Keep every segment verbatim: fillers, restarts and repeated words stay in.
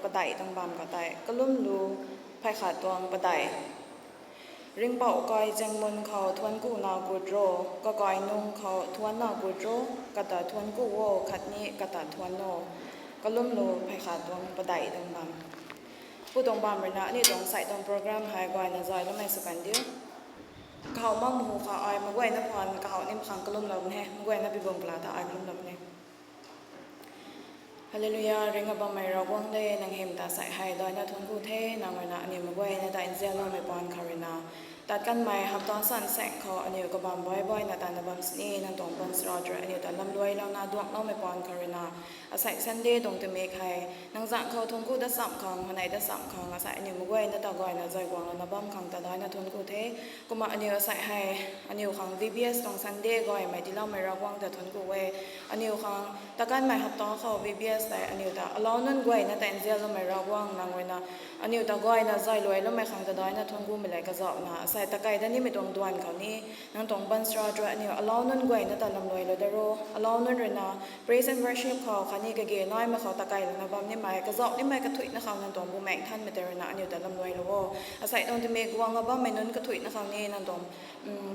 padeih tuang bam kha tei kalumlu phey khat tuang padeih. Ringhpouc kai zaengmun khou thuanc kuna gut ro, kakai nung khou thuanc na gut ro, kata thuanc ku o, khatni kata thuanc o. Kalumlu phey khat tuang padeih tuang bam. Pu tuang bam ruina aniu tuang sai tuang program hei gayna zay lamei sw kan diu. Kahaw mak mu kha ai maguayna phaan kahaw nim khang kalumlou ne, maguayna pibum pla ta ai kalumlou ne. Hallelujah, ringna bammei Ravguangc de, nang hym ta sai hei daina thuanc ku the, nang ruina aniu maguayna ta nzianloumei paan khou ruina. Tat kanmei hapta san seng khou aniu kabam bai baina tana bam sini, nang tuang bam sra tru aniu ta lamluailouna duangloumei paan khou ruina. Asai Sunday tuang tumik hei, nang zang khou thuanc ku da sam khang, hanei da sam khang, asai aniu maguayna ta gayna zay guanglouna bam khang ta daina thuanc ku the. Kumna aniu asai hei, aniu khang V B S tuang Sunday gaymei tiiloumei Ravguangc ta thuanc ku e. Aniu khang takanmei hapta khou V B S tei aniu ta alou nunc guayna ta nzianloumei Ravguangc nang ruina. Aniu ta gayna zayluailoumei khang ta daina thuanc kumei lev kazauhna, asai takai da nimei tuang duan khou ni, nang tuang bam sra tru aniu alou nunc guayna ta lamluailou da ro, alou nunc ruina, praise and worship khou khatni kage naimei khou takailouna bam nimei, kazauh nimei kathuicna khou nang tuang Bumaengh Nthanmei tei ruina aniu ta lamluailou o. Asai tuang tumik guangna bammei nunc kathuicna khou ni nang tuang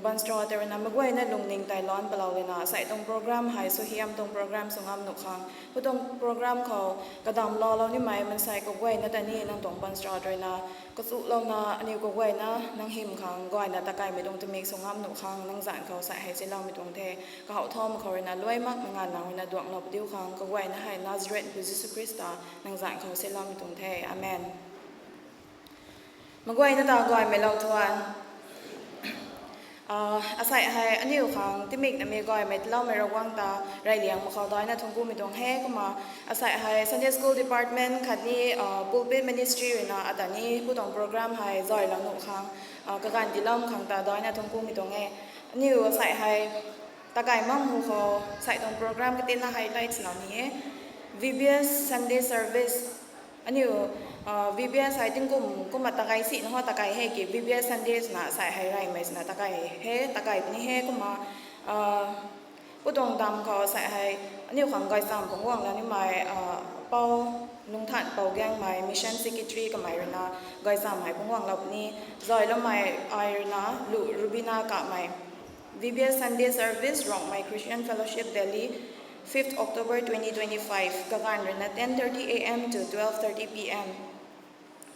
bam sra tei ruina maguayna lungning tei lan palou lana, asai tuang program hei suaihiam tuang program sw ngam nuh khang, pu tuang program khou kadam laalou nimei mansei kaguayna ta ni nang tuang bam sra tei ruina, kachulouna aniu kaguayna nang hym khang gayna takaimei tuang tumik sw ngam nuh khang nang zang khou sai hei siloumei tuang the. Kahaw thau mak khou ruina luai mak nganv nang ruina duanglou padiu khang kaguayna hei Nazareth pu Jisu Khrista nang zang khou siloumei tuang the. Amen. Maguayna ta gaymei lou thuan. Asai hei aniu khang timik namei gaymei tiiloumei Ravguangc ta reyliang mak khou daina thuanc kumei tuang he. Kumna asai hei Sunday School Department khatni Pulpit Ministry ruina ata ni pu tuang program hei zaylou nuh khang, kaganv tiiloumei khang ta daina thuanc kumei tuang e. Aniu asai hei takai mak mu khou sai tuang program katina highlights nau ni e. V B S Sunday Service. Aniu V B S hei tingkum kumna takai sina ho takai he ki V B S Sunday swna sai hei reymei swna takai he, takai puni he. Kumna pu tuang dam khou sai hei aniu khang gaychamv phungc guangna nimei, pou Lungthan Pougaengmei Mission Secretary kamei ruina gaychamv hei phungc guanglou puni. Zayloumei ai ruina Lu Rubina Kamei, V B S Sunday Service, Rongmei Christian Fellowship, Delhi, fifth October twenty twenty-five, kaganv ruina ten thirty A M to twelve thirty P M.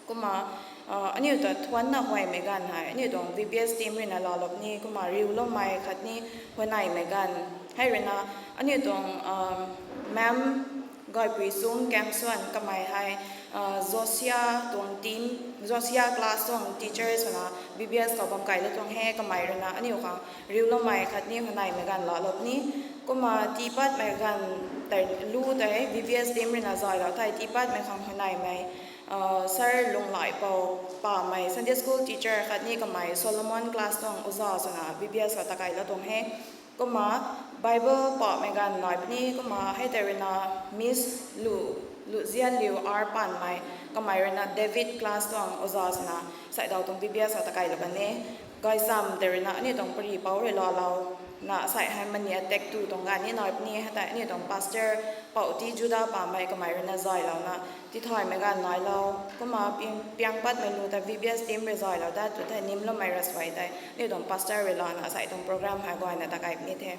Kumna aniu ta thuanna huaymei ganv hei aniu tuang V B S team ruina laalou puni. Kumna riuloumei khatni huayneymei ganv hei ruina aniu tuang ma'am Gaipui Sung Kamsuan kamei hei Josia tuang team, Josia class tuang teacher swna V B S khou bam kailou tuang he. Kamei ruina aniu khang riuloumei khatni huayneymei ganv laalou puni. Kumna tiipatmei ganv tei lu tei V B S team ruina zaylou thei tiipatmei khang huayneymei Sir Lunglaipou Pamei Sunday School teacher khatni kamei Solomon class tuang oja swna V B S khou takailou tuang he. Kumna Bible pamei ganv nai puni. Kumna hei tei ruina Miss Lu, Luzianliu R Panmei, kamei ruina David class tuang oja swna saidaw tuang V B S khou takailou kan e. Gaychamv tei ruina aniu tuang pari pou rui laalou na sai hei mania tektu tuang ganv ni nai puni. Hei tei aniu tuang pastor Pou T Juda Pamei kamei ruina zaylouna tithaymei ganv nailou. Kumna piang patmei lu ta V B S team rui zaylou dat tu thei nimloumei ravsuai tei aniu tuang pastor rui lana sai tuang program hei gayna takai puni the.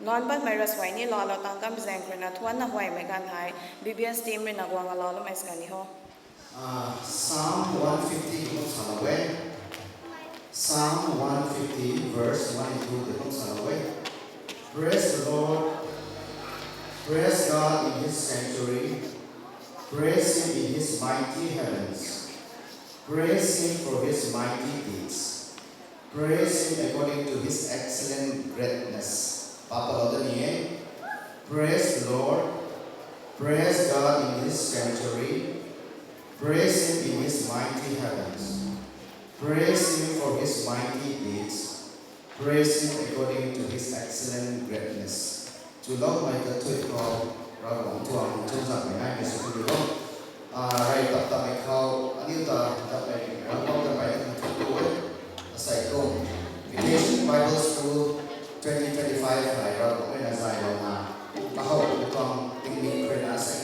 Lan patmei ravsuai ni laalou tang kam zaeng khou ruina thuanna huaymei ganv hei V B S team ruina guang laalou mei sw kan ni ho. Psalm one fifty khou kum salou e. Psalm one fifty verse one and two tei kum salou e. Praise the Lord. Praise God in his sanctuary. Praise him in his mighty heavens. Praise him for his mighty deeds. Praise him according to his excellent greatness. Papa lou ta ni e. Praise the Lord. Praise God in his sanctuary. Praise him in his mighty heavens. Praise him for his mighty deeds. Praise him according to his excellent greatness. Chuloumei kathuic khou Ravguangc tuang chunzanmei naimei sw puni o. Rey tap tapmei khou aniu ta tapmei Ravguangc ta mei na thuanc ku e. Asei kum Vacation Bible School twenty twenty-five hei Ravguangc ruina zaylouna kahowmei tuang tingmik khou ruina asei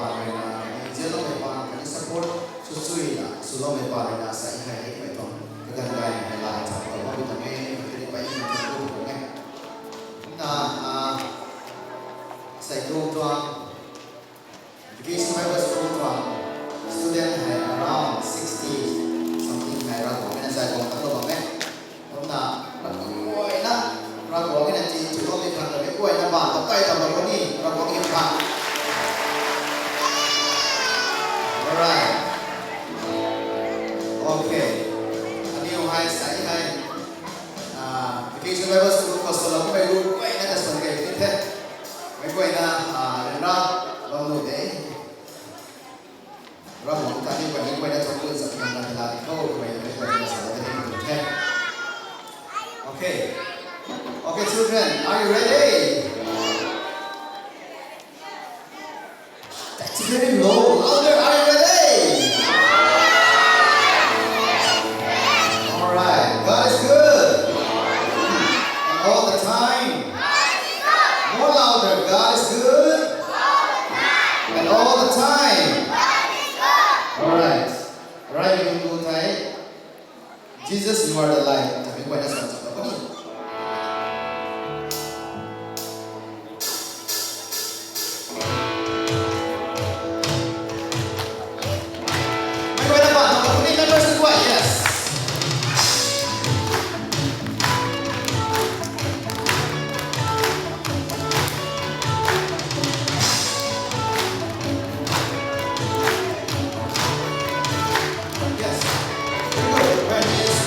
Rui na, ni zianloumei pa, kani support sw chuina swloumei pa rui na, sa hei hei mei tuang kaganv gay hei la cham kou bam tuang e, kani pai ni cham kou tuang e. Na, ah, sai tu tuang, Vacation Bible School tuang student hei around sixty something hei Ravguangc na zay guang tat lou bam e. Kumna, Ravguangc na, Ravguangc na ti tu lou mi khang, Ravguangc na ban ta kai ta bam ni, Ravguangc hym khang. Alright. Okay. Aniu hei, sa hei, ah, Vacation Bible School khou swloumei lu guayna ta swan kei ni the. Meic guayna, ah, ryanra bam lu de. Ravguangc ta ni guay ni guayna cham lu zat khang na la di khou, guay ni guayna sa la di khou the. Okay. Okay, children, are you ready? That's very low. Louder, are you ready? All right. God is good. And all the time. More louder. God is good. And all the time. All right. Right, we can go tight. Jesus, you are the light. Tabui guayna sa cham kou ni. Meic guayna ban kou ni, members guay, yes. Yes. Very good. Right, yes.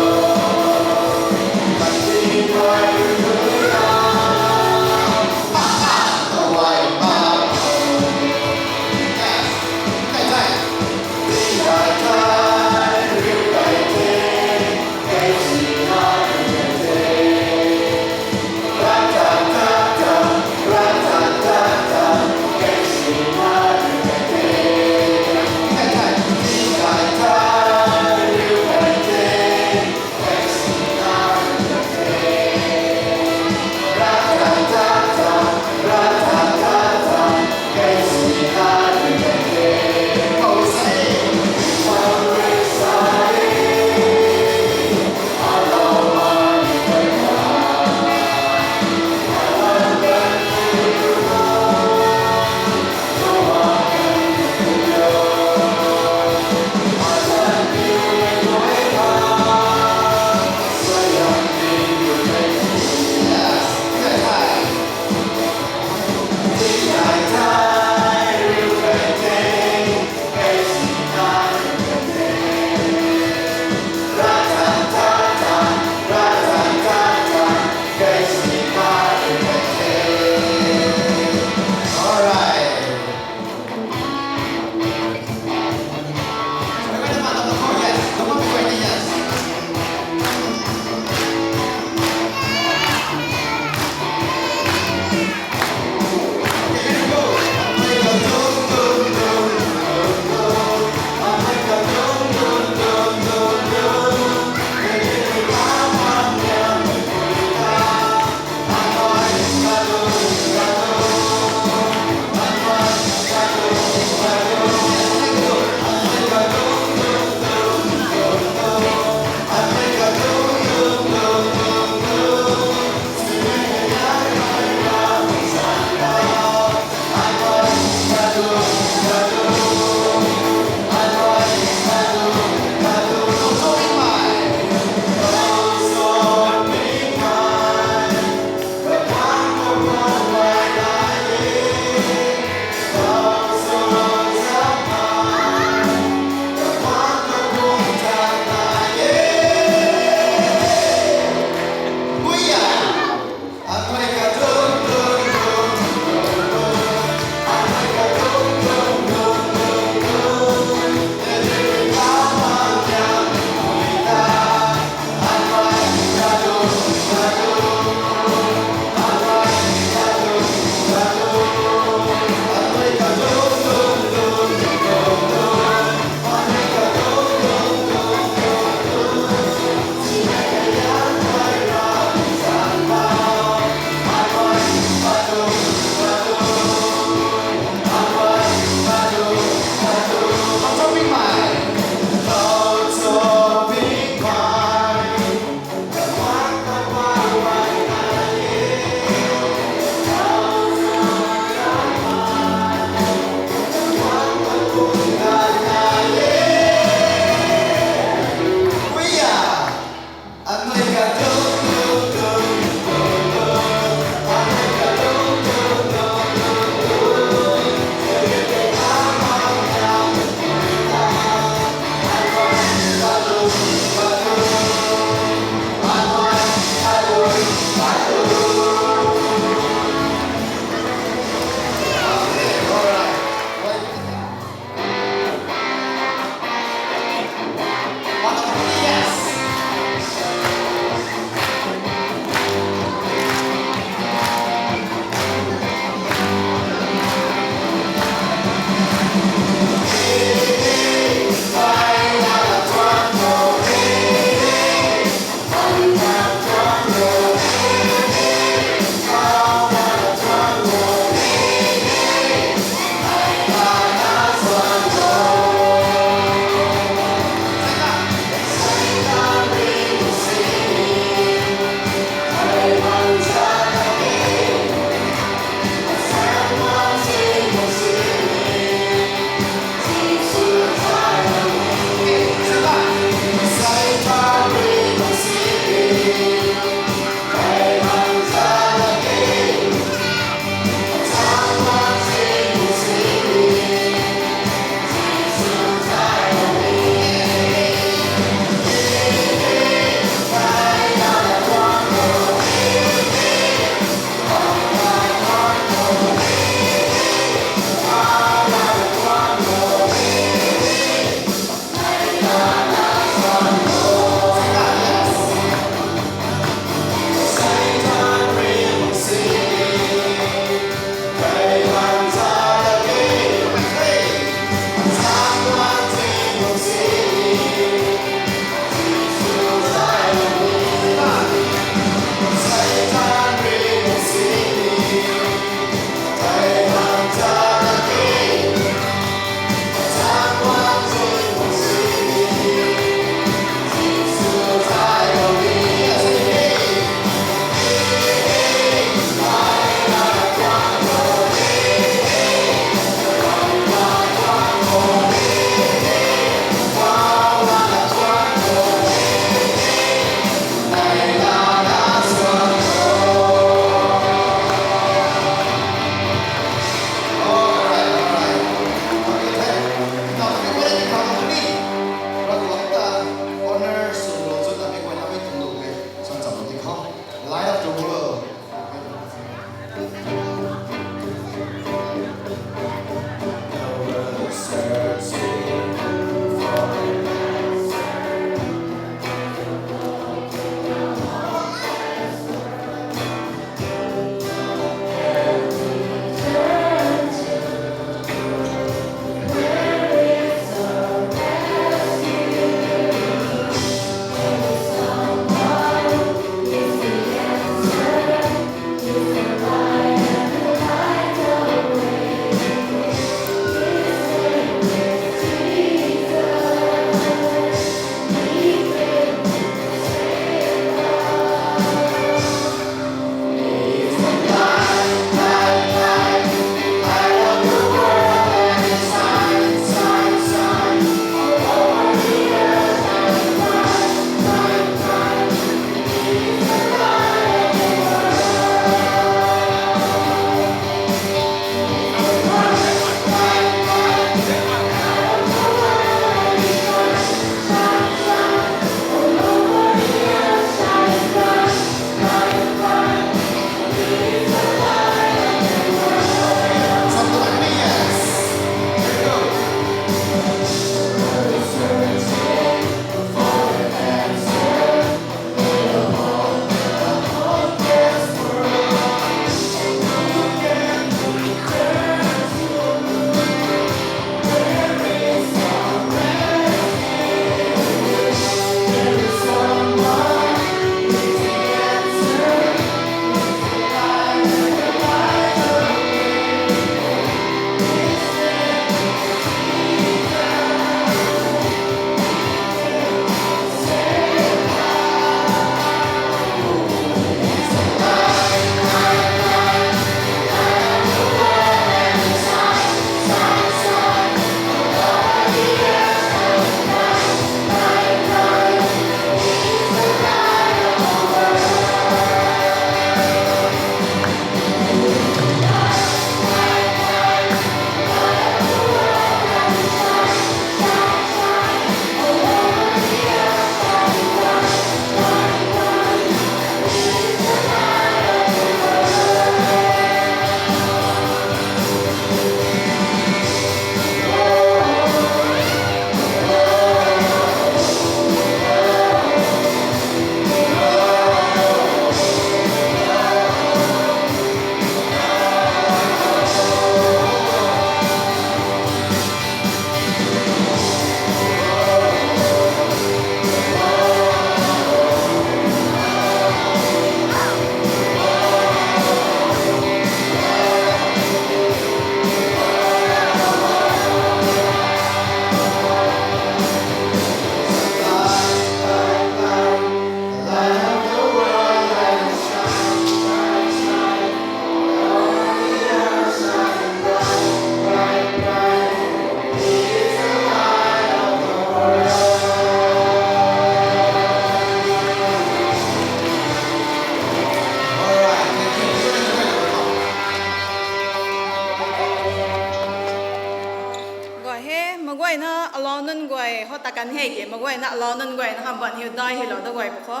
He, maguayna alau nunc guay, ho takan hei ke, maguayna alau nunc guayna kham ban hiu dai hei lou da guay pw kho.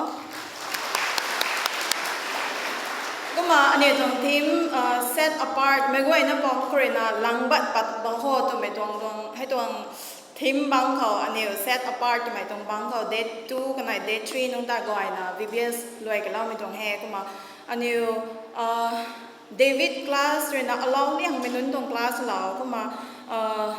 Kumna aniu tuang theme, uh, set apart, maguayna pang khou ruina lang bat pat bang ho twmei tuang tuang, hei tuang theme bang khou, aniu set apart twmei tuang bang khou, date two kanei date three nung ta guayna V B S luai kaloumei tuang he, kumna aniu, uh, David class ruina alau liangmei nunc tuang class lou, kumna, uh,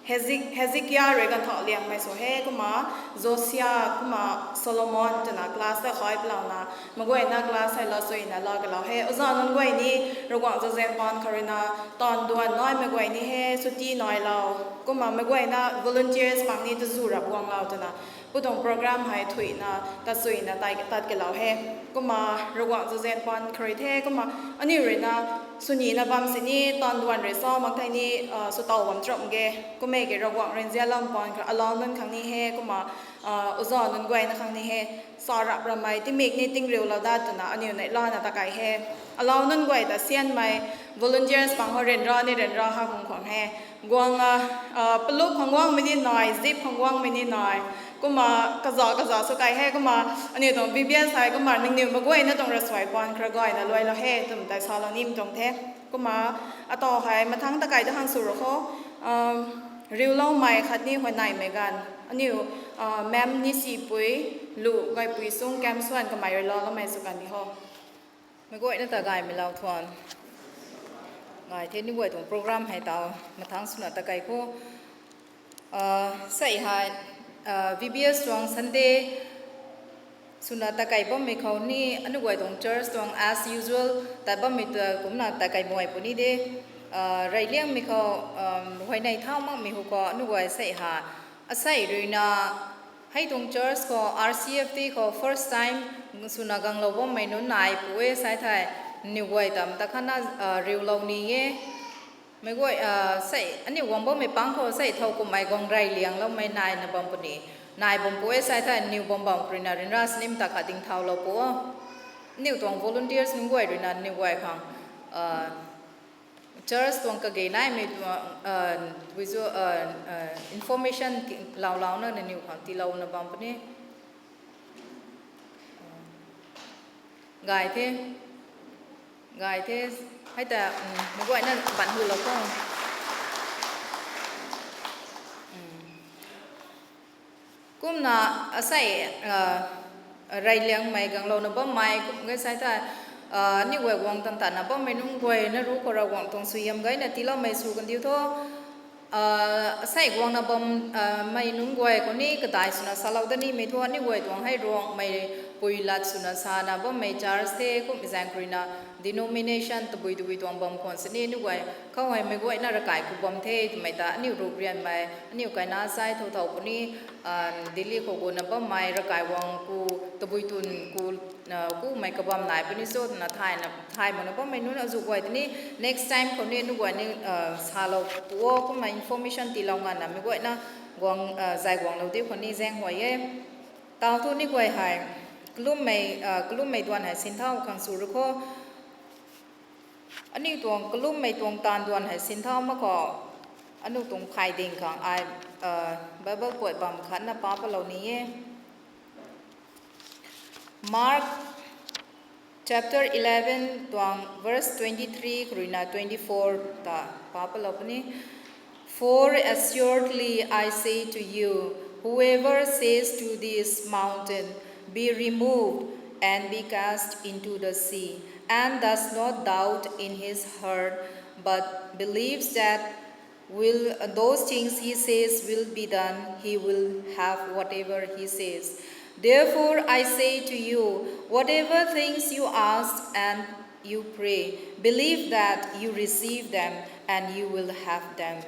Hezek-, Hezekiah rui ganv thau liangmei sw he, kumna Josia, kumna Solomon twna class ta khou plouna, maguayna class hei lou suina lou kalou he. Oza nunc guay ni, Ravguangc zazen pan khou ruina, taanv duan naimei guay ni he, chuti nailou. Kumna maguayna volunteers pang ni tazu rap guanglou twna, pu tuang program hei thuina, tat suina, tai tat kalou he. Kumna Ravguangc zazen pan khou rui the, kumna aniu ruina, swnina bam sini, taanv duan rui sa mak thei ni, uh, sw taw bam cham ge. Kummei ke Ravguangc rui nzianlam pan khou alau nunc khang ni he, kumna, uh, oza nunc guayna khang ni he, sa rap ramei, tingmik ni tingriulou dat twna, aniu neih lana takai he. Alau nunc guay ta sianmei, volunteers pang khou ryanra ni ryanra ha khang khwang he. Guang, uh, uh, paluk khang guangmei ni nai, zip khang guangmei ni nai. Kumna kaza kaza sw kai he, kumna aniu tuang V B S hei, kumna nangniw maguayna tuang rasuai pan khou rui guayna luailou he, twm tei salou nim tuang the. Kumna ataw hei mathangc takai ta khang sw ru kho, um, riuloumei khatni huayneymei ganv. Aniu, uh, ma'am ni sipui, lu gaipui sung kam swan kamei rui lou loumei sw kan di ho. Meic guayna ta gaymei lou thuan. Gay the, ni guay tuang program hei tau mathangc swna takai kho. Ah, sei hei, ah, V B S tuang Sunday swna takai bammei khou ni, aniu guay tuang church tuang as usual, tat bammei ta kumna takai muay puni de. Ah, rey liangmei khou, um, huayney thau makmei hu khou, aniu guay sei ha, asei ruina, hei tuang church khou, R C F T khou first time swna ganglou bammei nunc nai pu e sai thei, niw guay tam ta khatna, ah, riulou ni e. Meic guay, ah, sei, aniu guang bammei pang khou sei thow kummei guang rey liangloumei naina bam puni. Nai bam pu e sai thei, niw bam bam ruina ryanra sini mata kha ding thaulou pu o. Aniu tuang volunteers nunc guay ruina, niw guay khang, ah, church tuang kage naimei tuang, ah, visual, ah, ah, information ki-, laulouna nangniw khang tiilouna bam puni. Gay the. Gay the. Hei ta, um, meic guayna ban hulou kho. Kumna asei, ah, rey liangmei ganglouna bammei kum ge sai thei, ah, aniu guay guang tan tanna bammei nunc guayna ru khou Ravguangc tuang suaihiam gayna tiiloumei sw kandiu tho. Ah, asei guangna bam, ah, mei nunc guay khou ni kadai swna salou da nimei thu, aniu guay tuang hei Ruangmei pui lat swna sana bammei church the, kummei zaeng khou ruina denomination tabui tabui tuang bam khwan sini, aniu guay khou hei meic guayna ravkai ku bam the twmei ta aniu rup rianmei, aniu kaina sai thow thow puni, ah, Delhi khou guna bammei ravkai guang ku tabui tun ku, ah, kumei kabam nai puni cho twna thayna, thay makna bammei nunc azuh guay tini next time khou ni aniu guay ni, ah, salou pu o, kumna information tiilou nganvna meic guayna guang, ah, zay guanglou diu khou ni zaeng huay e. Tau thu ni guay hei kalummei, ah, kalummei duan hei sinthau khang sw ru kho. Aniu tuang kalummei tuang taanv duan hei sinthau mak khou, aniu tuang phay ding khang ai, ah, Bible puat bam khatna pa palou ni e. Mark chapter eleven tuang verse twenty-three khou ruina twenty-four ta pa palou puni. For assuredly I say to you, whoever says to this mountain, 'Be removed and be cast into the sea,' and does not doubt in his heart, but believes that will, those things he says will be done, he will have whatever he says. Therefore I say to you, whatever things you ask and you pray, believe that you receive them, and you will have them.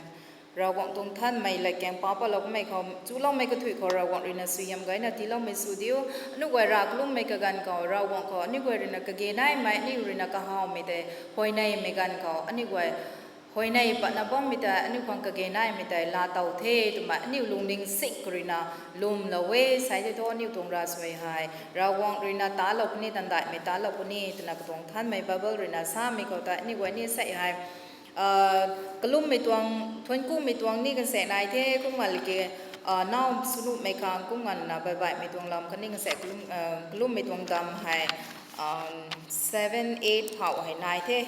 Ravguangc tuang thanmei latkaeng pa palou kummei khou, chuloumei kathuic khou Ravguangc ruina suaihiam gayna tiiloumei sw diu. Aniu guay rav kalummei kaganv khou, Ravguangc khou aniu guay ruina kage naimei, aniu ruina kahawmei tei, huayneymei ganv khou aniu guay huayney patna bammei tei, aniu khang kage naimei tei laatow the twmei aniu lungning sik khou ruina lwmlou e. Sai tei thu aniu tuang ravsuai hei Ravguangc ruina talou puni, tandaihmei talou puni twna katuang thanmei Bible ruina samei khou tei aniu guay ni sei hei Ah, kalummei tuang, thuanc kumei tuang ni kanse nai the, kumna liki, ah, nau swnuhmei khang kumna na baihbaihmei tuang lam khatni kanse kalum, ah, kalummei tuang dam hei, ah, seven, eight phau hei nai the.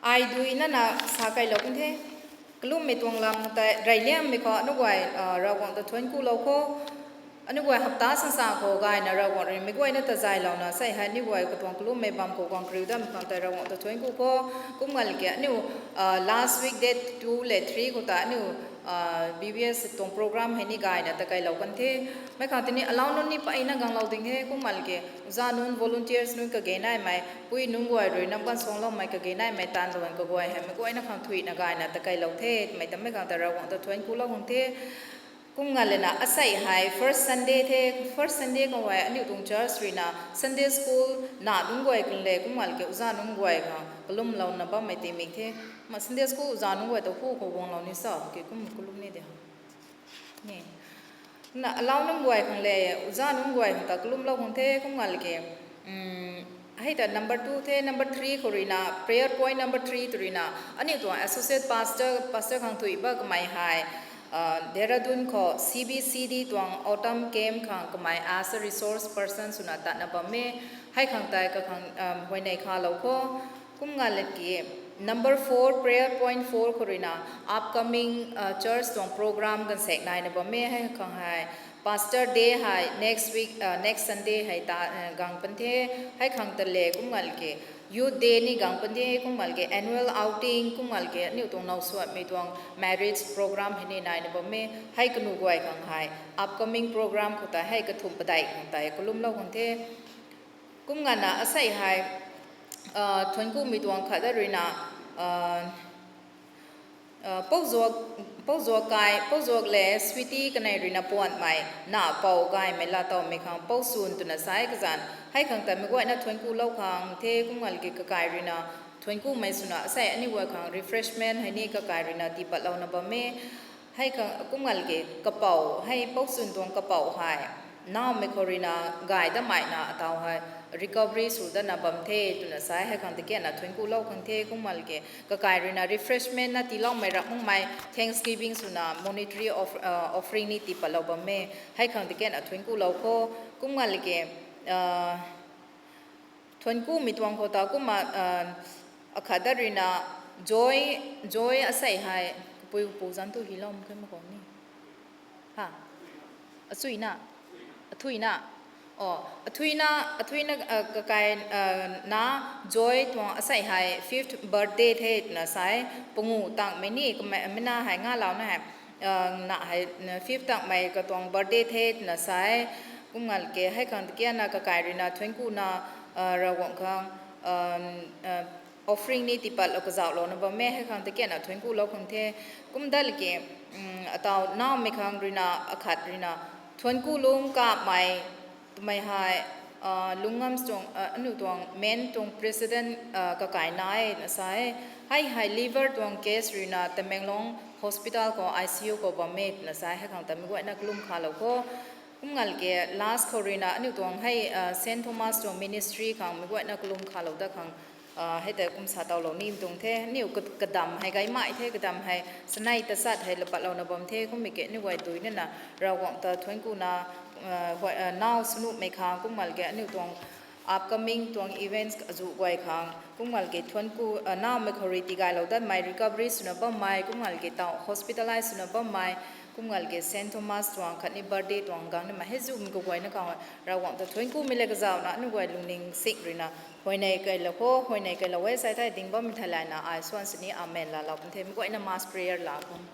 Ai dui nana sa kailou kan the. Kalummei tuang lam tei reyliangmei khou aniu guay, ah, Ravguangc ta thuanc kulou kho. Aniu guay hapta sangsa khou gayna Ravguangc rui meic guayna ta zaylouna sei hei aniu guay katuang kalummei bam khou guang kariu dammei khang tei Ravguangc ta thuanc ku kho. Kumna liki aniu, ah, last week date two le three khou ta aniu, ah, B B S tuang program hei ni gayna ta kailou kan the. Mei khang tini alau nunc ni peyna ganglou ding the, kumna liki oja nunc, volunteers nunc kage naimei, pui nunc guay rui nam ganv suangloumei kage naimei taanv luan kaguay hei meic guayna khang thuina gayna ta kailou the, mei ta mei khang ta Ravguangc ta thuanc kulou khang the. Kumna lana asei hei first Sunday the, first Sunday khou hei aniu tuang church ruina Sunday school na nunc guay khang le, kumna liki oja nunc guay khang kalumlouna bammei tingmik the. Ma Sunday school oja nunc guay ta hu khou guanglou ni sa, ki kum kalum ni de. Ni. Na alau nunc guay khang le, oja nunc guay khang ta kalumlou khang the, kumna liki, hei ta number two the, number three khou ruina, prayer point number three tw ruina, aniu tuang associate pastor, pastor khang thuy ba kamei hei, ah, Dehradun khou C B C D tuang autumn camp khang kamei as a resource person swna tatna bam e, hei khang tei kakhang, ah, huayney khalou kho. Kumna liki number four, prayer point four khou ruina upcoming, ah, church tuang program ganvsaekc naina bam e, hei khang hei Pastor Day hei next week, ah, next Sunday hei ta, ah, gang pan the, hei khang ta le kumna liki Youth Day ni gang pan the, kumna liki annual outing, kumna liki aniu tuang now suatmei tuang marriage program hei ni naina bam e, hei kanu guay khang hei upcoming program khou tei hei kathumh padeih khang tei kalumlou khang the. Kumna na asei hei, ah, thuanc kumei tuang khat da ruina, ah, ah, Pouzuak, Pouzuak kai, Pouzuak le Sweety kanei ruina puanmei, na pou gaymei laatowmei khang Pousun twna sa e kazanc. Hei khang ta meic guayna thuanc kulou khang the, kumna liki kakai ruina thuanc kumei swna asei aniu guay khang refreshment hei ni kakai ruina tii patlouna bam e. Hei khang kumna liki kapou, hei Pousun tuang kapou hei naumei khou ruina gay dameina ataw hei recovery sw dana bam the twna sa e, hei khang ta kiana thuanc kulou khang the, kumna liki kakai ruina refreshment na tiiloumei rak makmei thanksgiving swna monetary off-, ah, offering ni tii patlou bam e, hei khang ta kiana thuanc kulou kho, kumna liki, ah, thuanc kumei tuang khou ta kumna, ah, akhat da ruina Joy, Joy asei hei, kapui kapu zanc tu hilou mak khe mak kho ni. Ha? Asuina? Athuina? O, athuina, athuina, ah, kakai, ah, na Joy tuang asei hei fifth birthday the twna sa e, pangu tangmei ni, kamei, mina hei ngalouna hei, ah, na hei, na fifth tangmei katuang birthday the twna sa e, kumna liki hei khang ta kiana kakai ruina thuanc kuna, ah, Ravguangc khang, ah, ah, offering ni tii patlou kazauhlouna bam e, hei khang ta kiana thuanc kulou khang the, kumna da liki, um, ataw naumei khang ruina akhat ruina thuanc ku lung kamei twmei hei, ah, Lungngam tuang, ah, aniu tuang main tuang president, ah, kakai na e twna sa e, hei hei liver tuang case ruina Tamenglong hospital khou I C U khou bam e twna sa e, hei khang ta meic guayna kalum khalou kho. Kumna liki last khou ruina aniu tuang hei, ah, Saint Thomas tuang ministry khang meic guayna kalum khalou dat khang, ah, hei ta kum sa tawlou nimei tuang the, aniu ka-, kadam hei gaymei the, kadam hei sanei tasat hei laa patlouna bam the, kummei ki aniu guay dui nana Ravguangc ta thuanc kuna, ah, huay, ah, nau swnuhmei khang, kumna liki aniu tuang upcoming tuang events azuh guay khang, kumna liki thuanc ku, ah, naumei khou rui tigaylou datmei recovery swna bammei, kumna liki taw hospitalize swna bammei, kumna liki Saint Thomas tuang khatni birthday tuang gang nimei hei zumei kaguayna khang Ravguangc ta thuanc kumei le kazauhna aniu guay lungning sik ruina huayney kailou kho, huayney kailou e, sai thei ding bammei theilayna ai swan sini amen laalou kan the, meic guayna mass prayer laa khang.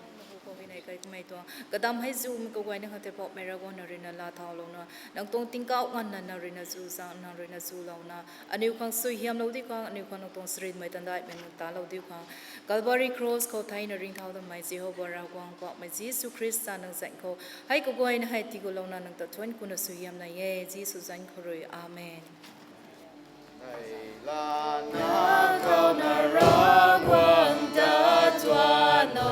Khou huayney kai kamei tuang kadam hei zumei kaguayna khang tei Poubauhmei Ravguangc nang ruina laa thaulouna, nang tuang tingkauh nganvna nang ruina zu zang, nang ruina zulouna, aniu khang suaihiamlou di khang, aniu khang nang tuang sarinmei tandaihmei nang talou di khang, Calvary Cross khou theina ringcthau datmei Jehova Ravguangc Poubauhmei Jisu Khrista nang zanc khou hei kaguayna hei tigulouna nang ta thuanc kuna suaihiamna e, Jisu zanc khou rui. Amen. Lana kauna Ravguangc ta tuan o.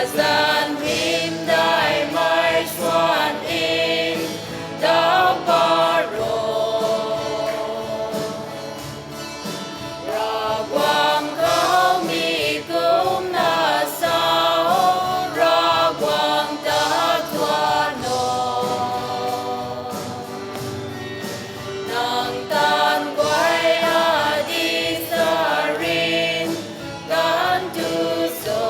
Zan hymdaihmei suan in dau paro. Ravguangc khou mi kumna sa o, Ravguangc ta thuan o. Nang tan guay a di sarin kan tu so.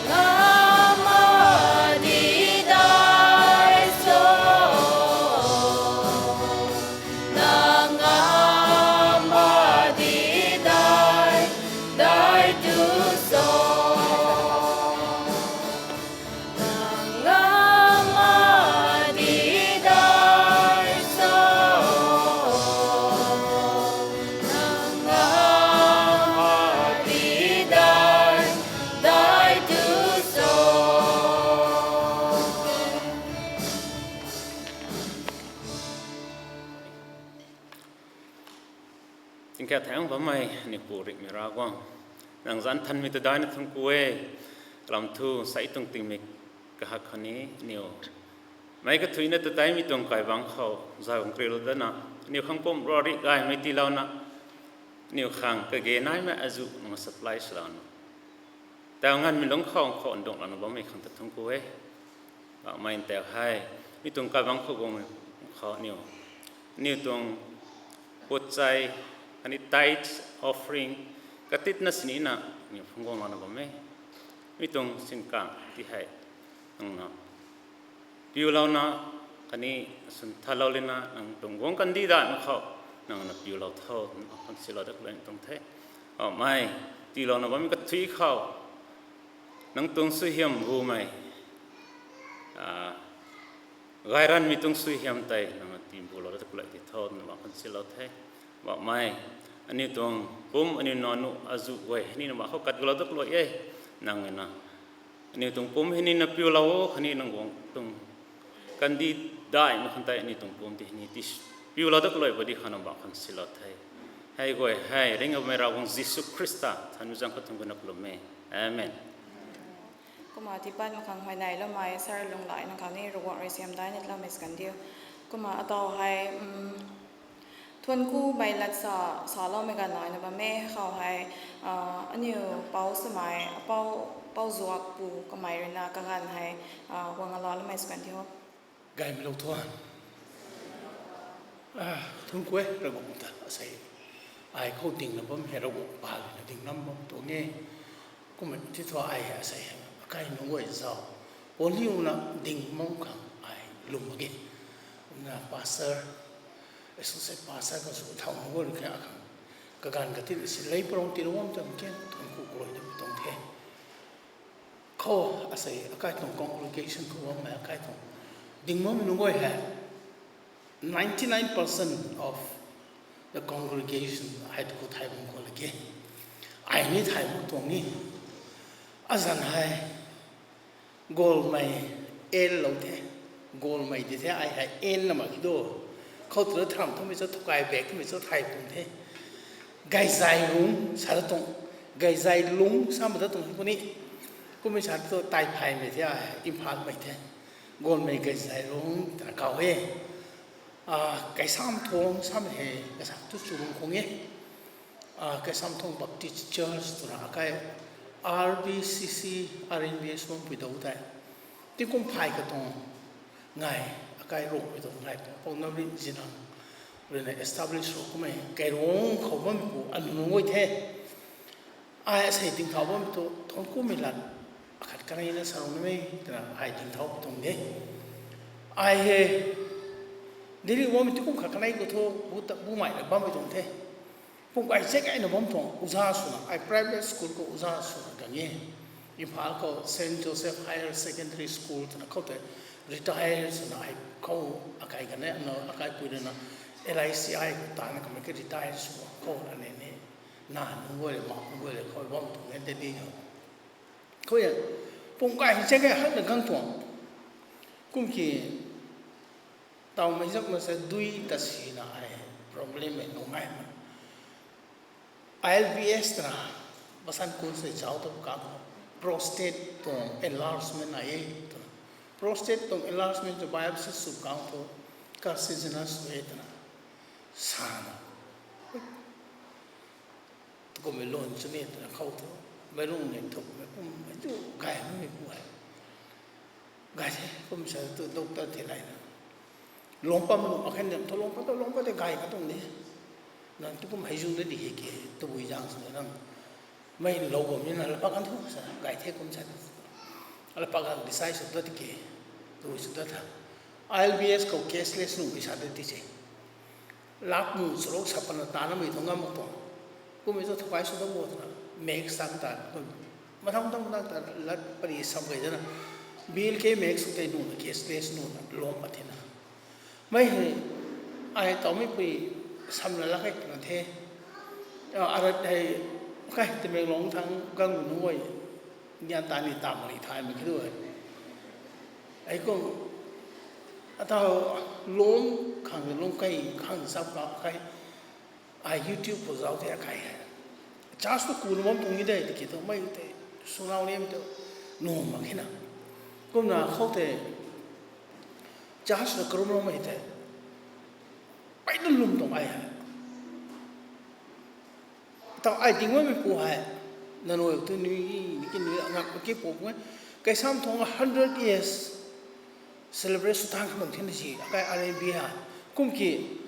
Nang ama di dai so. Nang ama di dai, dai tu so. Nang ama di dai so. Nang ama di dai, dai tu so. Tingkauh thangc bammei aniu Pu ringhmei Ravguangc, nang zanc thanmei ta daina thuanc ku e. Kalam thu sei tuang tingmik kahak khani aniu meic kathuicna ta teimei tuang kaibangc khou zauc kriulou dana, aniu khang pumc rari gaymei tiilouna, aniu khang kage naimei azuh nang supply swlouna, tau nganvmei lungc khou khou ndunglouna bammei khang ta thuanc ku e. Bammei tau hei, mi tuang kaibangc khou guang khou aniu, aniu tuang puatchai, khatni tithe, offering, katitna sinina aniu phungc guanglouna bam e. Mi tuang sinkang ti hei nangna piulouna, khatni swn thalou lina nang tuang guangc kandih daihmei khou nangna piulou tho, nang khang silou dat kalui tuang the. Bammei, tiilouna bammei kathuic khou nang tuang suaihiam bumei, gayranmei tuang suaihiam tei nangna tiimbulou dat kalui ti tho, nang khang silou the. Bammei, aniu tuang pumc, aniu nanu azuh guay hei ni nang khou kat gulou dat kalui e. Nang na aniu tuang pumc hei ni na piulou o, khatni nang guangc tuang kandih daihmei khang tei aniu tuang pumc ti hei ni ti piulou dat kalui padi khou nang khang silou the. Hei guay hei ringhmei Ravguangc Jisu Khrista thanmei zaeng khou thuanc ku na kalum e. Amen. Kumna tiipat mak khang huayneyloumei sir Lunghlaic nang khang ni Ravguangc rui siam daina tiiloumei sw kan diu. Kumna ataw hei thuanc kumei lat sa, saloumei ganv naina bam e khou hei, aniu pou swmei, pou, pou zuak pu kamei ruina kaganv hei guang alaloumei sw kan diu. Gaymei lou thuan. Thuanc ku e Ravguangc ta asei ai khou dingna bam hei Ravguangc paluina ding nam bam tuang e. Kumna ti thu ai hei asei hei akai nunc guay zauc, poliuna ding mak khang ai lwm mak ge. Kumna pastor, associate pastor khang sw thau nunc guay rui khe akhang kaganv katitna si lei parang tiilou bam tuang ke, thuanc ku kalui dam tuang the. Khou asei akai tuang congregation khou bammei akai tuang ding makmei nunc guay hei ninety nine percent of the congregation hei tu khou thay bam khou la ge. Ai ni thay mak tuang ni. Azanc hei golmei en lou the. Golmei di the, ai hei en na mak ki do. Khou tu na tharam thumei cho, thukai bak thumei cho thay pum the. Gayzai lung sa ta tuang, gayzai lung sa ma ta tuang puni. Kummei sa tu tai phaymei the, ai Imphalmei the. Golmei gayzai lung twna kau e. Kaisam Thong samei hei kasak tu chu lung khang e. Kaisam Thong Baptist Church twna akai R B C C, R N B S bampui dou tei tingkum phay katuang ngai, akai Ruangmei tuang ngai tuang Pou Namrin Zinang ruina establish sw kummei Kairuang khou bammei pu anu nunc guay the. Ai asei dingthau bammei tu thuanc kumei lat akhat kaneina sa rou nimei twna ai dingthau tuang de. Ai hei Delhi bammei tingkum khat kanei khou thu bu ta, bumei la bammei tuang the. Pum kai zek aina bam tuang uza swna, ai private school khou uza swna kan e. Imphal khou Saint Joseph Higher Secondary School twna khou tei retire swna ai khou akai kan e, ano akaipui ruina L I C I khou tana kamei ke retire sw khou ane ni. Na nunc guay le, ma nunc guay le khou bam tuang e Delhi khou. Khou e, pum kai zek e hakna gang tuang. Kum ki, tawmei zakna se dui ta sina ai problem e nungai ma. I L B S twna, Masan kun se zauc tu kang prostate tuang enlargement nai e twna. Prostate tuang enlargement tu biopsy sw kang tu carcinogena sw e twna sana. Tukumhmei lun chuni twna khou tu, meic lung ni thukmei kummei tu gay mei pu e. Gay the kum sa tu doctor thei layna. Lungpam lu akhen dem thu lungpam tu lungpam tei gay ka tuang de. Nang tukum hei zung na di he ke, tabui zang sw nang. Mei lou bam ni na lapak kan thu sa, gay the kum sa. Lapak kan decide sw ta ti ke, tabui sw ta tha. I L B S khou cashless nunc mei sa de ti se. Lak mu charuk sa pana tanamei thu ngam mak tuang. Kummei thu thakai sw ta bo twna, mask tang ta, mathang tang tang ta, lat pari sam kei dana. Bill ke mask tei nunc na cashless nunc na lom pat the na. Mei hei, ai tawmei pui samna lak hei twna the. Arat hei, kai Tamenglong thang gang nu e. Nyan ta ni tam ni thaymei khe du e. Hei kum, atau lung khang lung kai khang sap ka kai, ai YouTube khou zauc the akai hei. Church tu kuna bam tuang ni de tiki tu mei tei, sunau ni tu, nu mak khe na. Kumna khou tei, church na karum loumei tei, peyna lum tuang ai hei. Tau ai ding bammei pu hei, nanui tu nui, niki nui ngak ki pu pu e. Kaisam thong hundred years celebrate sw tang kha bam thina si, akai R N B ha. Kum ki,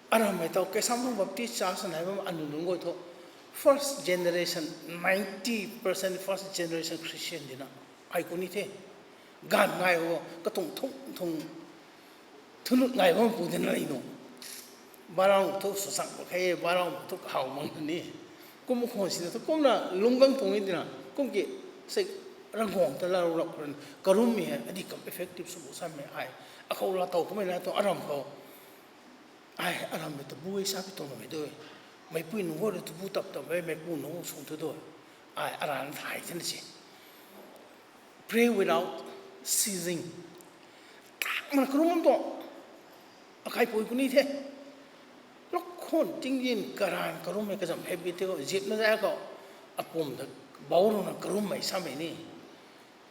aram hei tau Kaisam Thong Baptist Church nai bam anu nunc guay thu first generation, ninety percent first generation Christian dina. Ai ku ni the. Ganv ngai ho, katuang thung thung, thunut ngai bam pu dina lei nu. Barang thu sw chang mak khe, barang thu kahaw mak ni. Kum khwan sina thu kumna lunggang tuang ni dina. Kum ki, se Ravguangc ta la rap ran, karummei hei, adi kam effective sw bu sammei ai. Akhou la tow kamei la tu aram khou. Ai, aram mei tabu e sa pi tuang mei tu. Meipui nunc guay rui tabu tap tap e, meipu nunc sung thu tu. Ai, aran thay thina si. Pray without ceasing. Tang mana karum bam tuang. Akaipui ku ni the. Luk khun tingzin karan karummei kazam habit tei khou, zipna zai khou, apum ta bou runa karummei samei ni.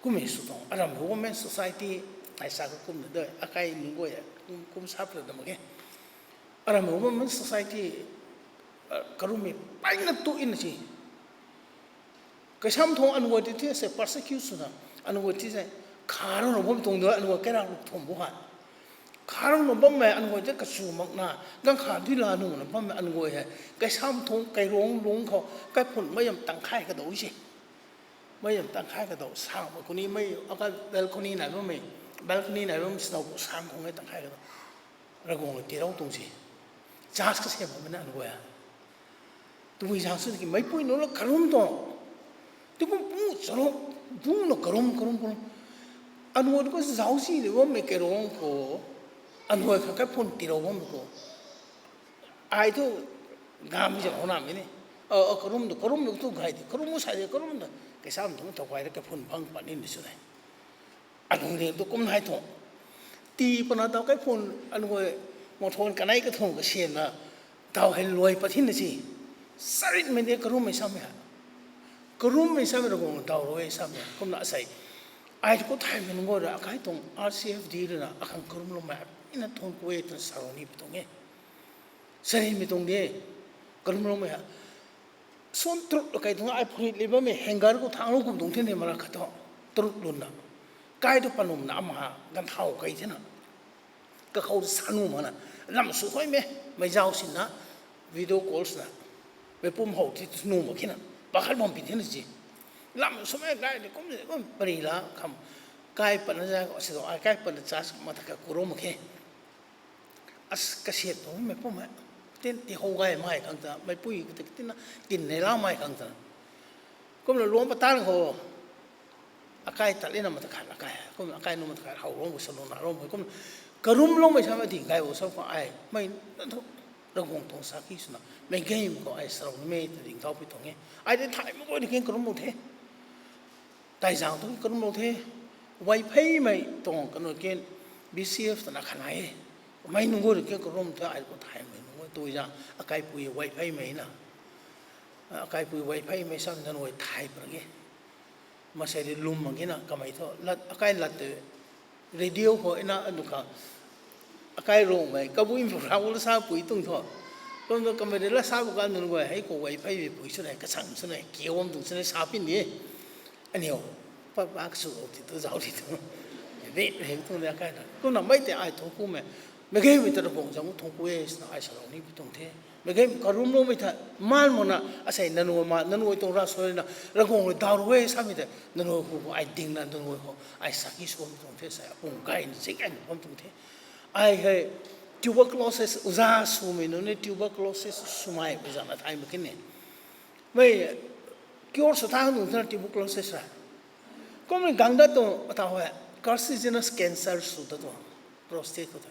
Kummei sw tuang, aram Women Society, ai sa ka kumna de, akai nunc guay, kum, kum sap ta da mak khe. Aram Women Society, karummei peyna tu in si. Kaisam thong anu guay ti the se persecute swna, anu guay ti se, kharuna bam tuang de, anu guay kairak luk thum bu hei. Kharuna bammei anu guay ti kachu makna, ganv kha dui la nuna bammei anu guay hei. Kaisam thong, kairong lung khou, kaiphun mei yam tang khai kadou se. Mei yam tang khai kadou, sang mak ku ni mei, aka balcony nai bammei, balcony nai bam snow bu sang khou ngai tang khai kadou. Ravguangc tiilou tuang si. Church kasiam bammei na anu guay. Tabui zang sw ki meipui nunc la karum tuang. Ti kum pu charuk, dungna karum, karum, karum. Anu guay tu khou zauc si de bammei kairong khou. Anu guay khang kaiphun tiilou bammei khou. Ai thu, gam zam hou namei ni. A, a, karum tu, karum tu tu gay di, karum sai di, karum tu. Kaisam tu thau kai ra kaiphun phang pat ni ni sw nai. Anung ding tu kum nai tuang. Tii pana tau kaiphun, anu guay, mothan kanei kathumh kasiamna, tau hei luai pat thina si. Saritmei de karummei samei ha. Karummei samei Ravguangc tau rui samei ha. Kumna asei. Ai tu khou thaymei nunc guay rui akai tuang R C F D rui na akhang karum loumei. Ina thun ku e twna sarou ni pi tuang e. Saritmei tuang de. Karum loumei ha. Swan truk la kai tuang ai phurit li bammei hanger khou thang lou kum tuang thina mara khat thu. Truk luna. Kai tu panumna ama ganv thau kai thina. Kakhou sa nu mana. Lam sw khuaymei, mei zauc sinna, video calls na. Mei pum how ti nu mak khina. Pakhat bam pi thina si. Lam swmei kai ni kum, kum pari la kham. Kai patna zai, si tu ai kai patna church mata ka karum mak khe. As kasiat tuang mei pum e. Tin ti how gaymei khang ta, meipui kati tina, tin nei lamei khang ta. Kumna luang patan khou, akai tat lina mata khat akai. Kumna akai nu mata khat how lung bu sa luna lung bu. Kumna karum loumei samei ding gay bu sa khou ai. Mei na thu, Ravguangc tuang sakhi swna. Mei game khou ai sarou nimei ta ding thau pi tuang e. Ai de thay mak guay di ken karum bu the. Taizang tu karum lou the, Waipheimei tuang kanu ken B C F twna khanai e. Mei nunc guay rui ken karum the ai khou thaymei nunc guay tu zang akaipui Waipheimei na. Akaipui guay pheymei sam nunc guay thay pran e. Masei ri lwm mak ge na kamei thu. Lat, akai lat te radio khou ina anu kha. Akai Rongmei, kabui mpu rau la sa pui tuang thu. Kum tu kamei ri la sa bu kan nunc guay, hei khou guay pheymei pui sw nai, kasang sw nai, kiu bam tuang sw nai, sa pin di. Aniu, pa, pa kasu ti tu zau ti tu. Ni, ni tu ni akai na. Kumna mei tei ai thungku mei. Mei gaymei ta Ravguangc zang thungku e, sna ai sa rau ni pi tuang the. Mei gaymei karum loumei tha, man makna, asei nunc guay ma, nunc guay tuang ra sw na, Ravguangc rui daw rui e samei tei, nunc guay khou ai dingna, nunc guay khou ai saki sw bam tuang the, sei apung gayna zing ai bam tuang the. Ai hei tuberculosis, uza swmei nunc ni tuberculosis swmei, uza na thay mak khe ni. Mei cure sw thang nunc thena tuberculosis ra. Kummei gang dat tuang, ata hei, carcinogenous cancer sw dat tuang, prostate khou ta.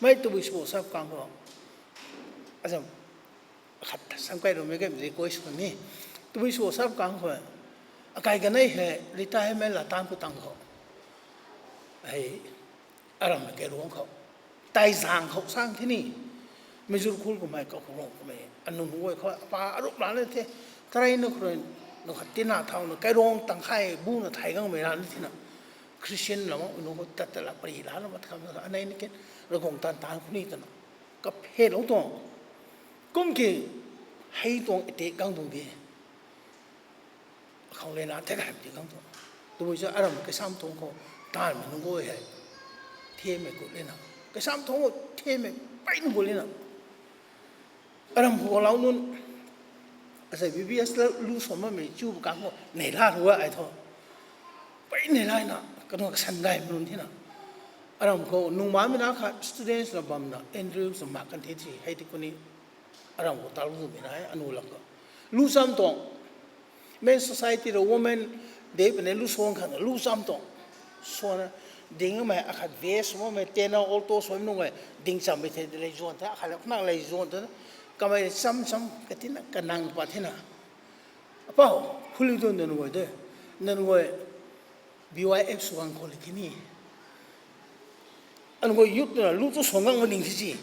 Mei tabui sw sap kang khou. Azam, khat sam kai rui mei game request khou ni. Tabui sw sap kang khou. Akai ganei hei, retirement la tang khou tang khou. Hei, aram kairuang khou. Taizang khou sang the ni. Mizur khul kummei, kakhulong kummei. Anunc guay khou, apa arup la ni the. Tarai na khurui, nunc khat tina thau na, kairuang tang khai, bu na thai gangmei la ni thina. Christian lam, nunc khou tat tat la, pari la na, mat kham na, anei ni ke, Ravguangc tan tan khou ni tana. Kaphe lou tuang. Kum ki, hei tuang ete gang tuang di. Khou le na the kai ti gang tuang. Tabui sw aram kaisam tuang khou, tanmei nunc guay hei. Themei gut le na. Kaisam tuang khou, themei pei nunc gut le na. Aram khou lau nunc, asei B B S la lu sw makmei chu bu kang khou, nei la rua ai thu. Pei nei lai na, kanu kasan gaymei nunc thina. Aram khou, nungmamei na khat students na bamna, Andrews na mak kan the ti, hei ti kuni. Aram khou talu mei na, anu lam khou. Lu cham tuang. Men Society rui Women Day puni lu suang khang, lu cham tuang. Suana, ding mei akhat vest makmei, tenor alto sw nunc e, ding chammei the, lei zuan the, akhat la khang lei zuan the, kamei cham cham, katina, kanang pa thina. Apou, khuli tu nunc guay de, nunc guay, B Y F sw gang khou le khe ni. Anu guay youth na lu tu sw gang ma ning si si.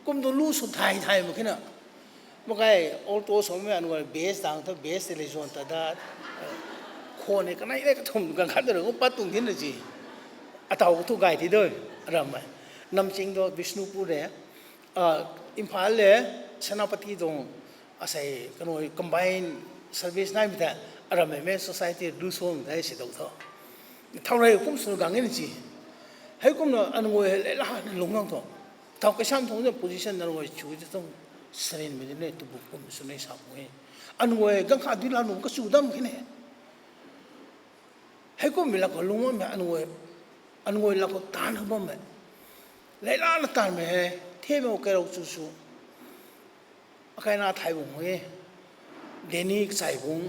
Kum tu lu sw thay thay mak khe na. Makai alto swmei anu guay bass dang thu bass tei lei zuan ta dat. Khou ni kanei le kathum gang khat rui pat tuang thina si. Atau thu gay ti doi, aram mei. Namching tu Bishnupur le, Imphal le, Senapati tuang, asei kanu combine service naimei ta, arammei Men Society lu suang tei si dou tho. Thau rei kum sw gang ni si. Heikumna anu guay hei leila na lung gang tho. Thau kaisam tuang position anu guay chu ti tuang sarinmei di ne, tubu kum sw nei sa pu e. Anu guay gang khat dui la nunc kachu dam khe ne. Heikummei lak khou lungc bammei, anu guay lak khou taanv khou bammei. Leilana taanvmei hei, themei kairou chu sw. Akaina thay bung e. Deni kachai bung.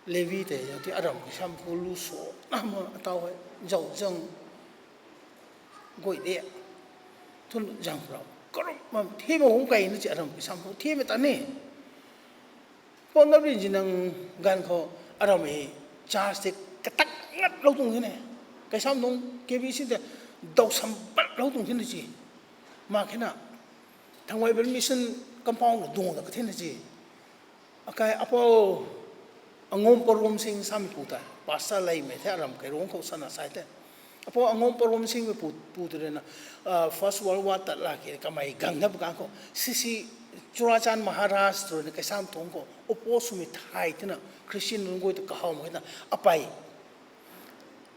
Levi tei, ti aram kaisam khou lu sw. Nama atau hei, zau zang. Guay de. Thun zang khou rau. Karup bam, themei hung kai na chi aram kaisam khou, themei ta ni. Pona rin zi nang ganv khou, arammei church tei katak ngatlou tuang thina. Kaisam nung K B C tei daw sam patlou tuang thina si. Mak khe na, Thangmeibal Mission compound duang da kathina si. Akai apou Angom Paruam Singh samei pu tei, pastor leymei the aram kairuang khou sana sai tei. Apou Angom Paruam Singhmei pu, pu tei rui na, First World War tat lak ki kamei gang dap kang khou, sisi Churachan Maharaj tei rui na kaisam tuang khou, opposite swmei thay thina, Christian nunc guay ta kahawmei na, apei,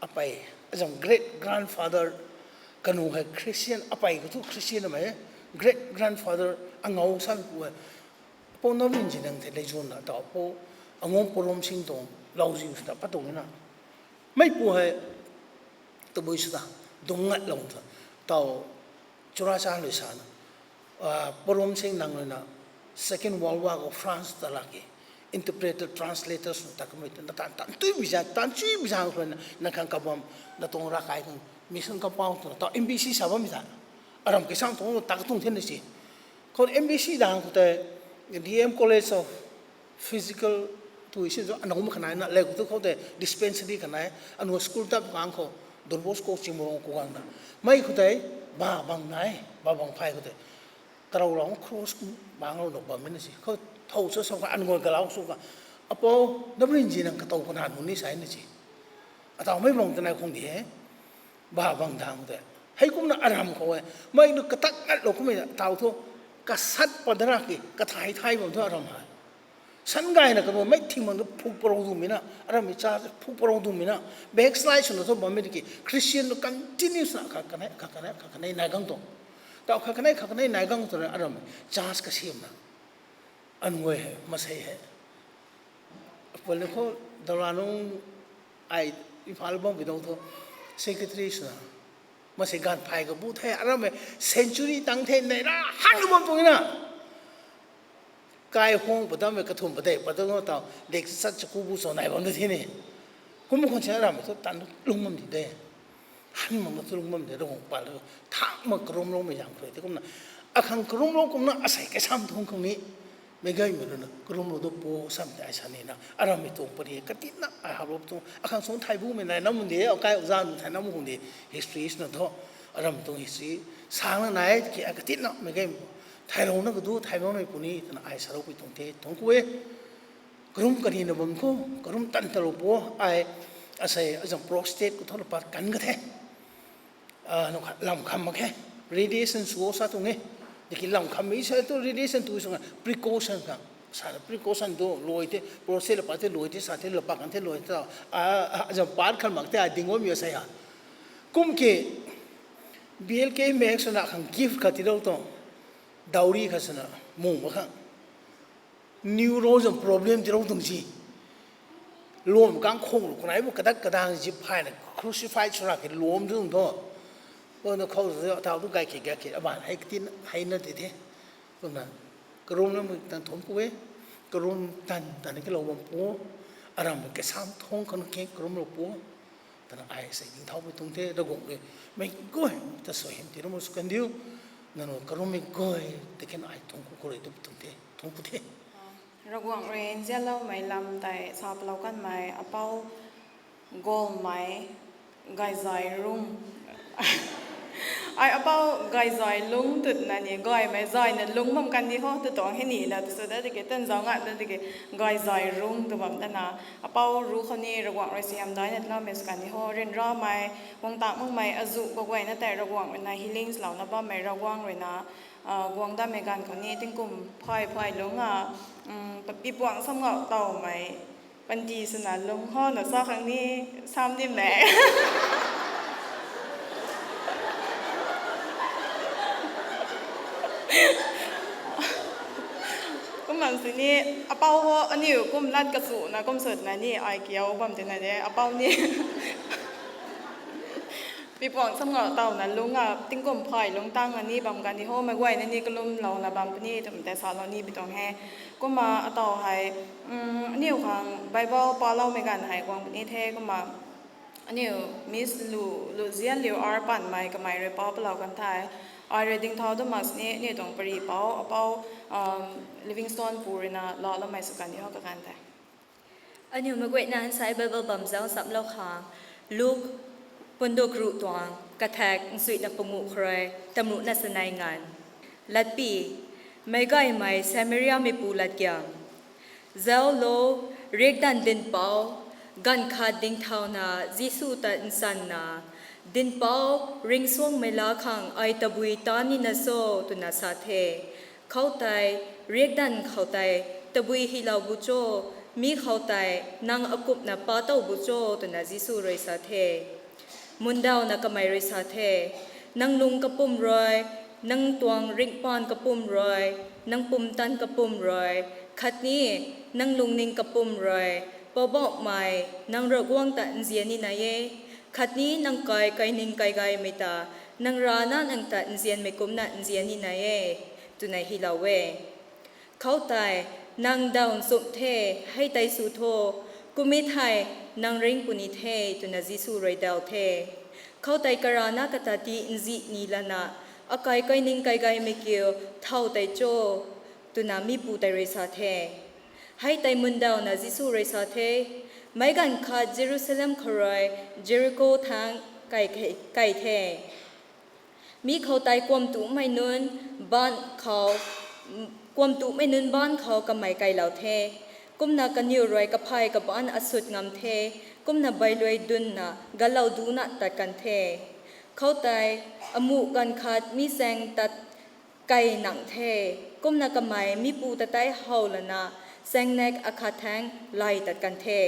apei, azam great grandfather, kanu hei Christian, apei khou thu Christian mei, great grandfather, angou samei pu hei, Apou Navin Zinang thei lei zuanna tau, apou Angom Paruam Singh tuang lauziu swna pat tuang na. Mei pu hei, tabui swna, dungc ngatlou tha, tau Churachan rui sana, Paruam Singh nang rui na, Second World War khou France ta lak ki, interpreter, translator swna ta kamei twna taanv, taanv tui bi zang, taanv tui bi zang rui na, nang khang kabam, na tuang ravkai khang, mission compound twna, tau M B C sa bammei ta. Aram kaisam tuang ta katuang thina si. Khou M B C dang khou tei D M College of Physical tui si zo, anaumei khanai na, lei khou tu khou tei dispensary khanai, anu school tap kang khou, Don Bosco Chingmurong khou gang na. Mei khou tei, ba bang nai, ba bang phay khou tei. Tarou rau cross kum bang rau na bammei na si. Khou Thow sa sa kha, an guay galau sw kha, apou, na brin zi nang katow kana nu ni sai na ci. Ataw mei bang tanai khung di he. Ba bang dang de. Hei kumna aram khou e. Mei nu katak ngat lo kumna taw thu. Kasat padara ki, kathai thai bam thu aram hai. San gayna kanu mei thing bang tu phuk parou dum mina, aram mi cha phuk parou dum mina. Backslide swna thu bam mi ki, Christian tu continuous na kha kanei, kha kanei, kha kanei nai gang tu. Taw kha kanei, kha kanei nai gang tu na aram mi chance kasimna. An guay he, masei he. Apal ni khou, dala nung ai Imphal bam bidau thu, secretary swna. Masei ganv phay ka bu the, aram e century tang the, nei ra hang bam tuang na. Kai hong padam e kathum padei, padam taw, dek sat chaku bu so nai bam da thi ni. Kum khon se aram e thu tan lung bam di de. Han mak na tu lung bam de, rong pal lo, thak mak karum lo mei zang khou te kumna. Akhang karum lo kumna, asei kasam thung khang ni. Mei gay mei runa, karum lo do po sam te ai sa ni na, aram mi tuang pari, katina, ai hap lo tuang, akhang sung thai bu mei nai nam de, akai zan thai nam hung de, history is na tho, aram tuang history, sang na nai, ki a katina, mei gay, thai lo na kadu, thai lo na puni, tana ai sa lo pui tuang te, tuang kue. Karum kani na bam khou, karum tan ta lo po, ai, asei, azang prostate ku tho lo pat kan ka the. Ah, nung kha, lam kham mak khe. Radiation sw sa tuang e. Diki lam kham mi sa tu radiation tu sung precaution kha. Sa na precaution tu loi te, prostate la pat te loi te, sa te la pak kan te loi te. Ah, ah, azang pat kham mak te, a ding o mi sa ya. Kum ke, B L K Max na khang gift kha ti lo tuang. Dowry kha sana, mung ma kha. Neuro zam problem ti rou tuang si. Lom kang khong lu kunai bu kadak kadang zip hai na crucified sura ke lom tuang tho. Ko na khou tau tu gai ke gai ke aban hai katin hai na ti the. Ko na karum na mu tan thom ku e. Karum tan tan ke lo bam pu. Aram ke sam thong kan ke karum lo pu. Tana ai sei ding thau pu tuang the, Ravguangc rui mei goi ta sw hym ti ram sw kan diu. Nanu karum mei goi ta khen ai thung ku khou rui tu pu tuang the, thung pu the. Ravguangc rui nzianloumei lam tei sa palou kanmei apou Golmei Gaizai Rung. Ai apou Gaizai Lung twna ni, gaymei zayna lung bam kan di ho, tw tuang hei ni na, tw sw da tiki, tan zau ngat da tiki, Gaizai Rung tw bam dana. Apou ru khou ni Ravguangc rui siam daina tloumei sw kan di ho, ryanramei, guang tak makmei, azu kaguayna tei Ravguangc rui na healing louna bammei Ravguangc rui na, ah, guang dammei ganv khou ni tingkum phay phay lung a, um, pipuang sam ngau tawmei, panty swna lung ho na sa khang ni sam nimei. Kum bam sini, apou ho aniu kum lat kasuna kum sutna ni ai kiu bam tina de, apou ni. Pipuang sam ngau tawna lung a tingkum phay lung tang a ni bam kan di ho, mei guayna ni kalum louna bam puni twmei tei salou ni pi tuang he. Kumna ataw hei, um, aniu khang Bible paloumei ganv hei guang puni the, kumna aniu Miss Lu, Luzianliu R Panmei kamei rui pau palou kan the. Ai rui ding thau tu mak sini aniu tuang pari pou, apou, um, Livingstone pu rui na laloumei sw kan di ho kakan the. Aniu mei guayna nsai Bible bam zau samlou khang, Luk, punduk ruh tuang, kathak nsuina panguh khou rui tamruhna sanei nganv. Latpi, meic gaymei Samariameipu latgiam. Zaulo, riakdanv dinhpouc, ganv khat dingthauna Jisu ta nsanna, Dinhpouc, ringcsuangmei laa khang ai tabui ta nina cho? Twna sa the. Khoutei, riakdanv khou tei, Tabui hylou bu cho? Mi khou tei, nang akumhna pa tow bu cho? Twna Jisu rui sa the. Mundauna kamei rui sa the, Nang lung kapwm rui, nang tuang ringhpaan kapwm rui, nang pumtan kapwm rui, khatni nang lungning kapwm rui, Poubauhmei, nang Ravguangc ta nzian nina e, khatni nang kai kaining kaigaymei ta, nang rana nang ta nzianmei kumcna nzian nina e, twna hylou e. Khoutei, Nang daw nchumh the, hei tei sw tho, kum e thei, nang ringh puni the, twna Jisu rui daw the. Khoutei karana kata ti nzih ni lana, Akai kaining kaigaymei kiu, thow tei cho? Twna mipu tei rui sa the. Hei tei mundauna Jisu rui sa the, Meic ganv khat Jerusalem khou rui Jeriko thangc kai, kai the. Mi khou tei kuam tumei nunc, banh khou, Kuamtumei nunc baanc khou kamei kailou the. Kumna kaniw rui kaphay kabaanc asut ngam the. Kumna bailuai dunna galou duna tat kan the. Khoutei amuh ganv khat mi chaeng tat kai nang the. Kumna kamei mipu ta tei how lana chaeng nek akhat thaeng lay tat kan the.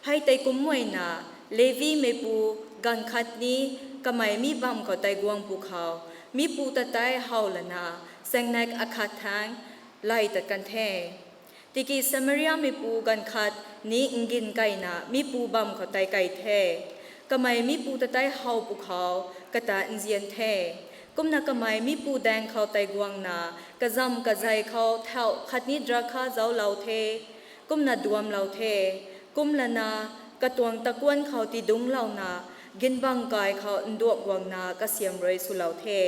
Hei tei kumcna Levimeipu ganv khat ni kamei mi bamv khou tei guang pwkhou mipu ta tei how lana chaeng nek akhat thaeng lay tat kan the. Tiki Samariameipu ganv khat ni ngin kaina mipu bamv khou tei kai the. Kamei mipu ta tei how pwkhou kata nzian the. Kumna kamei mipu daeng khou tei guangna kazamv kazei khou thauh khatni drakha zauclou the. Kumna duamlou the. Kumlana katuang takuanh khou tidungclouna ginbang kai khou nduak guangna kasiam rui swlou the.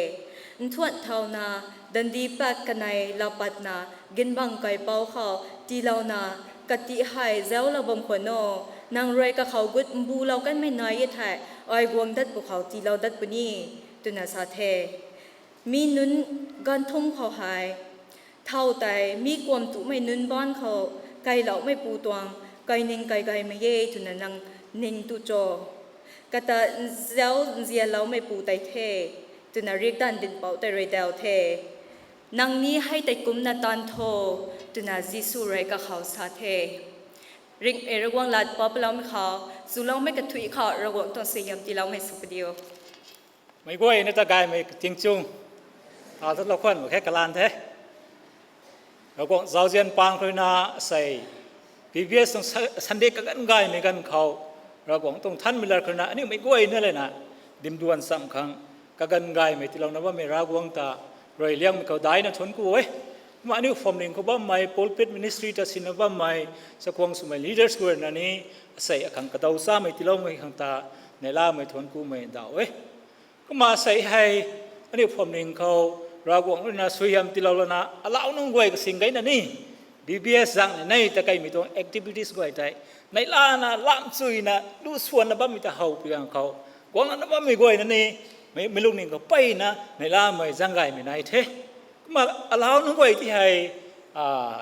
Nthuanh thauna dandi pat kanei lapatna ginbang kaipouc khou tiilouna, kati hei zauclou bam khwan o, nang rui kakhou gut mbulou kanmei nai e thei ai guang dat pwkhou tiilou dat puni, twna sa the. Mi nunc ganv thumh khou hei thau tei mi kuamtumei nunc baanc khou kailoumeipu tuang kaining kaigaymei e twna nang ning tu cho? Kata nziau nzianloumeipu tei the, twna riakdanv dinhpouc tei rui daw the. Nang ni hei tei kumcna taanv tho, twna Jisu rui kakhou sa the. Ringh e Ravguangc lat pa paloumei khou, chuloumei kathuic khou Ravguangc tuang suaihiam tiiloumei sw padiu. Meic guayna ta gaymei kating chung, ta ta lou khwan mak khe kalan the. Ravguangc zauzian pang khou ruina sei, B B S tuang Sa-, Sunday kaganv gaymei ganv khou, Ravguangc tuang thanmei lat khou ruina aniu meic guayna lana dimduan cham khang kaganv gaymei tiilouna bammei Ravguangc ta rui liangmei khou daina thuanc ku e. Kumna aniu phuamling khou bammei, pulpit ministry ta sina bammei, chakhwang swmei leaders guayna ni asei akhang kadaw chamei tiiloumei khang ta neihlamei thuanc kumei daw e. Kumna sei hei aniu phuamling khou Ravguangc ruina suaihiam tiilou lana alau nunc guay kasing gayna ni B B S zang ni nei ta kaimei tuang activities guay tei neihlana lam chuina lu swanna bammei ta howpui ganv khou guanglana bammei guayna ni mei, meic lungning khou peyna neihlamei zaeng gaymei nai the. Kumna alau nunc guay ti hei,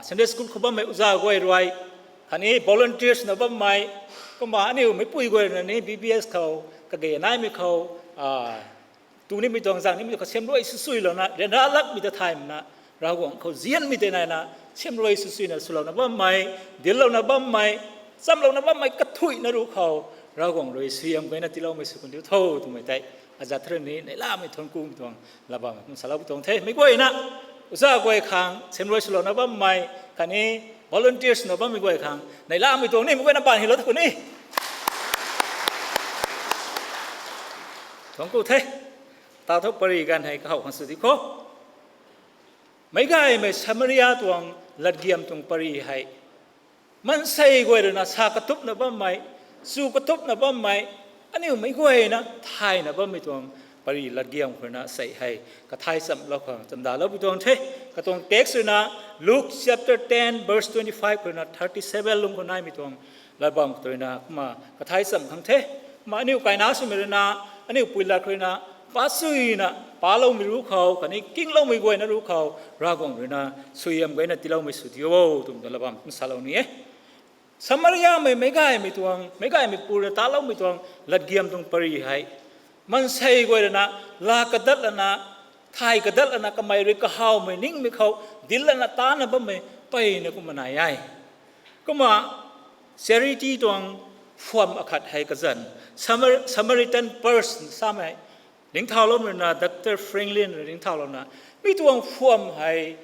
Sunday school khou bammei uza guay rui khatni volunteers na bammei, kumna aniu meicpui guayna ni B B S khou kage naimei khou tu nimei tuang zang nimei tuang khou siamruai swsuilouna ryanra lakmei ta thaymei na, Ravguangc khou nzianmei tei naina siamruai swsuina swlouna bammei, dinclouna bammei, chamlouna bammei kathuicna ruc khou Ravguangc rui suaihiam gayna tiiloumei sw kandiu tho twmei tei azat thara ni neihlamei thuanc kumei tuang lat bam kum salou tuang the. Meic guayna uza guay khang siamruai swlouna bammei khatni volunteers na bammei guay khang neihlamei tuang ni meic guayna baan hilou tu ni thuanc ku the. Ta thu pary ganv hei kahow khang sw di kho. Meic gaymei Samaria tuang latgiam tuang pary hei maansei guay ruina sa katupna bammei, chu katupna bammei, aniu meic guayna thayna bammei tuang pary latgiam khou ruina sei hei kathay chamlou khang chamdaloupui tuang the. Katuang text ruina Luke chapter ten verse twenty-five khou ruina thirty-seven lung khou naimei tuang lat bam khou ruina kumna kathay cham khang the. Kumna aniu kaina swmei ruina, aniu pui lat khou ruina, pa suina paloumei ruc khou khatni kingloumei guayna ruc khou Ravguangc ruina suaihiam gayna tiiloumei sw diu o twmei ta lat bam kum salou ni e. Samariamei meic gaymei tuang, meic gaymei pu ruina taloumei tuang latgiam tuang pary hei maansei guay ruina laa kadat lana, thay kadat lana, kamei rui kahawmei ningmei khou dinc lana tana bammei peyna kumna nai e. Kumna charity tuang phuam akhat hei kazanc Samar-, Samaritan Purse samei ringcthauloumei ruina Doctor Franklin rui ringcthaulouna, mi tuang phuam hei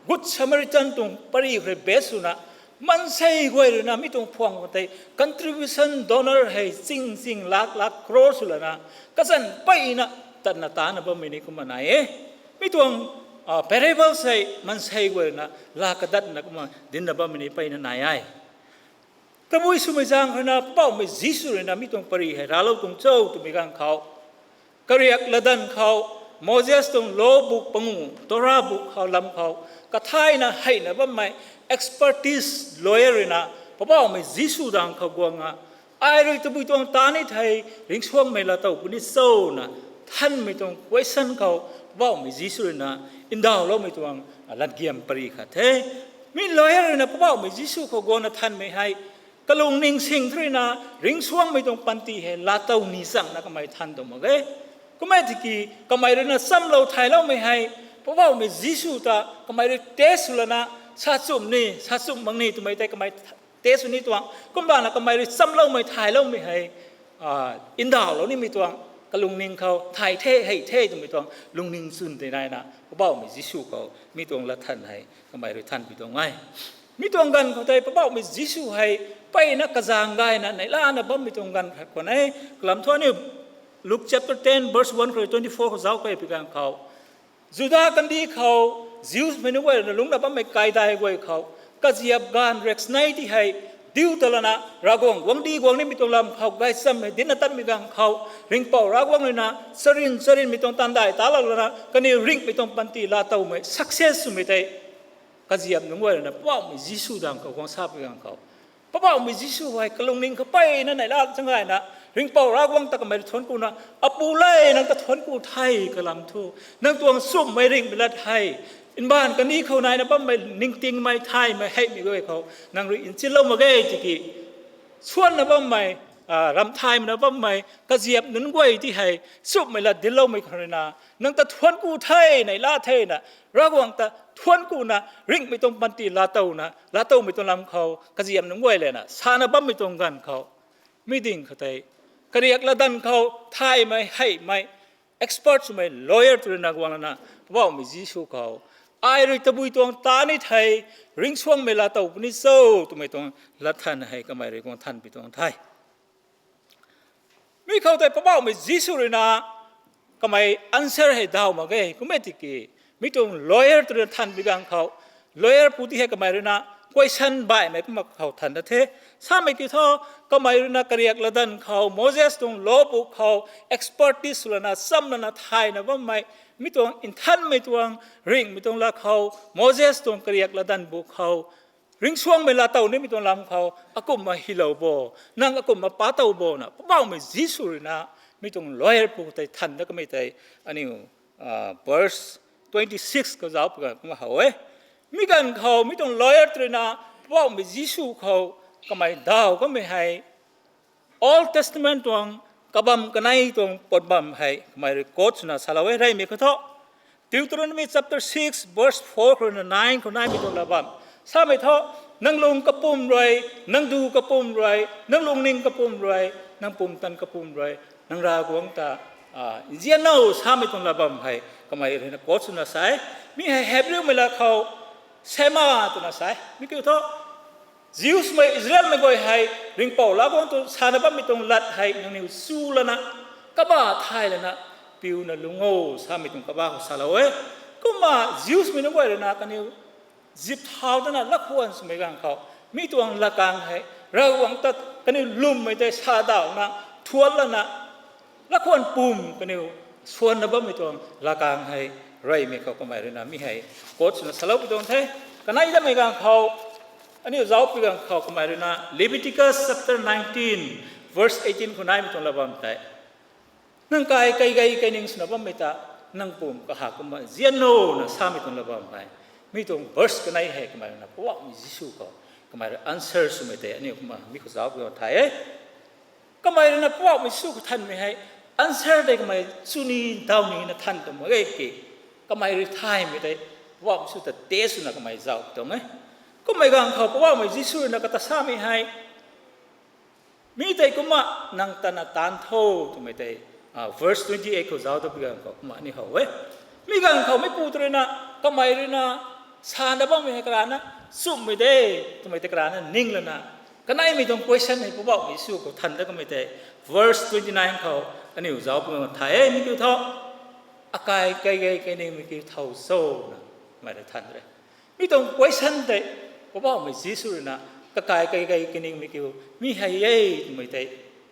Good Samaritan tuang pary khou rui base swna maansei guay ruina mi tuang phuam khou tei contribution, donor hei ching ching, lak lak, crore swlana kazanc peyna tatna tana bammei ni kumna nai e. Mi tuang parable hei maansei guay ruina laa kadatna kumna dincna bammei ni peyna nai e. Tabui swmei zaeng khou ruina Poubauhmei Jisu ruina mi tuang pary hei raclou tuang cho twmei ganv khou, kariak latdanv khou, Moses tuang law book panguh, Torah book khou lam khou kathayna heina bammei expertise lawyer ruina Poubauhmei Jisu dang khou guangna, ai rui tabui tuang ta ni thei ringcsuangmei laatow puni cho na thanmei tuang question khou Poubauhmei Jisu ruina ndauhloumei tuang latgiam pary khat the. Mi lawyer ruina Poubauhmei Jisu khou guangna thanmei hei, kalungning sing thu ruina ringcsuangmei tuang panty hei laatow ni changna kamei than tuang mak ge. Kum e tiki, kamei ruina chamlou thayloumei hei, Poubauhmei Jisu ta kamei rui test sw lana, sa chum ni, sa chum mak ni twmei tei kamei test sw ni tuang. Kumna kamei rui chamloumei thayloumei hei, ndauhlou nimei tuang, kalungning khou thay the, hei the twmei tuang lungning chwn tei naina Poubauhmei Jisu khou mi tuang latthan hei kamei rui thanpui tuang e. Mi tuang ganv khou tei Poubauhmei Jisu hei mpeyna kazaeng gayna neihlana bammei tuang ganv khat khwan e. Kalam thu aniu Luke chapter ten verse one khou twenty four khou zauc key pi ganv khou, Juda kandih khou, Jewsmei nunc guay ruina lungcna bammei kaidai guay khou, kaziap gaanv riaksanei ti hei diu ta lana, Ravguangc guangcdic guang nimei tuang lam khou gaychamv hei dincna tatmei ganv khou, ringhpouc Ravguangc ruina charyn charynmei tuang taanvdai talou lana kaniw ringhmei tuang panty laatowmei success swmei tei, kaziap nunc guay ruina Poubauhmei Jisu dang khou guang sapui ganv khou, Poubauhmei Jisu hei kalungning khou mpeyna neihla chang gayna, ringhpouc Ravguangc ta kamei rui thuanc kuna, Apu le, nang ta thuanc ku the kalam thu, nang tuang nchumhmei ringhmei lat hei, mbaanv kandih khou naina bammei ningtingmei thaymei heimei guay khou nang rui nchinlou mak ge tiki, suanna bammei, ramh thaymei na bammei kaziap nunc guay ti hei nchumhmei lat dincloumei khou ruina, nang ta thuanc ku the, neihla thena, Ravguangc ta thuanc kuna ringhmei tuang panty laatowna, laatowmei tuang lam khou kaziap nunc guay lana sana bammei tuang ganv khou, mi ding khou tei, kariak latdanv khou thaymei heimei, expert swmei lawyer tu ruina guang lana Poubauhmei Jisu khou, ai rui tabui tuang ta ni thei, ringcsuangmei laatow puni cho twmei tuang latthan hei kamei rui guang thanpui tuang the. Mi khou tei Poubauhmei Jisu ruina kamei answer hei daw mak ge. Kum e tiki, mi tuang lawyer tu ruina thanpui ganv khou, lawyer pu ti hei kamei ruina question baihmei kumna khou than da the. Samei kiu thu, kamei ruina kariak latdanv khou, Moses tuang law book khou expertise sw lana, cham lana thayna bammei, mi tuang nthanmei tuang, ringhmei tuang lat khou, Moses tuang kariak latdanv book khou, ringcsuangmei laatow nimei tuang lam khou akumhna hylou bo, nang akumhna patow bo na Poubauhmei Jisu ruina mi tuang lawyer pu tei than da kamei tei, aniu verse twenty six khou zauc pu ganv kumna how e. Mi ganv khou mi tuang lawyer tu ruina Poubauhmei Jisu khou kamei daw kamei hei, Old Testament tuang kabam kanei tuang pat bam hei kamei rui quote swna salou e, reymei khou thu, Deuteronomy chapter six verse four khou ruina nine khou naimei tuang lat bam. Samei thu, nang lung kapwm rui, nang du kapwm rui, nang lungning kapwm rui, nang pumtan kapwm rui, nang Ravguangc ta nzian o samei tuang lat bam hei kamei ruina quote swna sa e. Mi hei Hebrewmei lat khou Shema twna sa e. Mi kiu thu, Jewsmei, Israelmei guay hei ringhpouc Ravguangc tu sana bammei tuang lat hei nangniw chu lana, kabah thay lana, piuna lung o samei tuang kabah khou salou e. Kumna Jewsmei nunc guay ruina kaniw zip thau dana lakhwan swmei ganv khou, mi tuang latkaeng hei Ravguangc ta kaniw lwmmei tei sa dawna, thuan lana, lakhwan pum kaniw suanna bammei tuang latkaeng hei reymei khou kamei ruina mi hei quote swna saloupui tuang the. Kanei damei ganv khou, aniu zaucpui ganv khou kamei ruina Leviticus chapter nineteen verse eighteen khou naimei tuang lat bam tei, nang kai kaigei kaining swna bammei ta, nang pum kaha kumna nzian o na samei tuang lat bam hei, mi tuang verse kanei hei kamei ruina Poubauhmei Jisu khou kamei rui answer swmei tei aniu kumna mi khou zaucpui ganv thay e. Kamei ruina Poubauhmei Jisu khou thanmei hei, answer tei kamei chu ni daw nina than tuang mak ge ki, kamei rui thaymei tei Poubauhmei Jisu ta test swna kamei zauc tuang e. Kummei ganv khou Poubauhmei Jisu ruina kata samei hei, mi tei kumna nang tana taanv tho twmei tei, verse twenty eight khou zauc ta pi ganv khou kumna aniu how e. Mi ganv khou mi pu tu ruina, kamei ruina sana bammei hei karana nchumhmei de twmei tei karana ning lana, kaneimei tuang question hei Poubauhmei Jisu khou than da kamei tei, verse twenty nine khou aniu zauc pu ganv thay e. Mi kiu thu, akai kaigei kainingmei kiu thow cho na kamei rui than re. Mi tuang question tei Poubauhmei Jisu ruina, kakai kaigei kainingmei kiu mi hei e twmei tei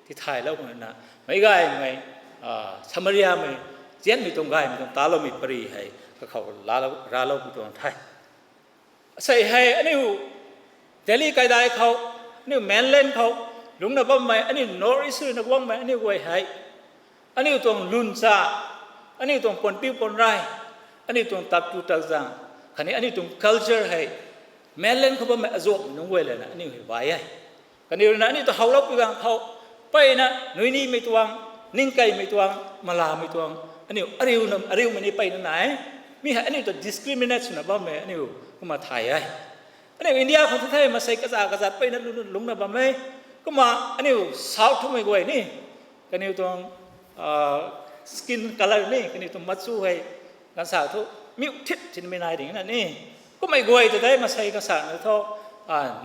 tithaylou khang ruina, meic gaymei, Samariamei, zianmei tuang gaymei tuang taloumei pary hei kakhou raloupui tuang the. Asei hei aniu Delhi kaidai khou, aniu mainland khou lungcna bammei, aniu North East ruina guangmei aniu guay hei, aniu tuang lwncha, aniu tuang puanpiu puanrey, aniu tuang taktu takzang, Khatni aniu tuang culture hei, mainland khou bammei azuakmei nunc guay lana aniu hei bai e. Kaniw ruina aniu ta howlou pui ganv khou, mpeyna nuinimei tuang, ningkeimei tuang, malamei tuang, aniu ariuna, ariumei ni mpeyna nai e. Mi hei aniu ta discriminate swna bammei aniu kumna thay e. Aniu India khou thu the, maansei kaza kazat mpeyna lungna, lungna bam e. Kumna aniu South thumei guay ni, kaniw tuang skin colour ni, kaniw tuang machu hei, ganv sa thu, miu thit tinmei nai ding na ni. Kummei guay ta tei maansei ganv sa na thu,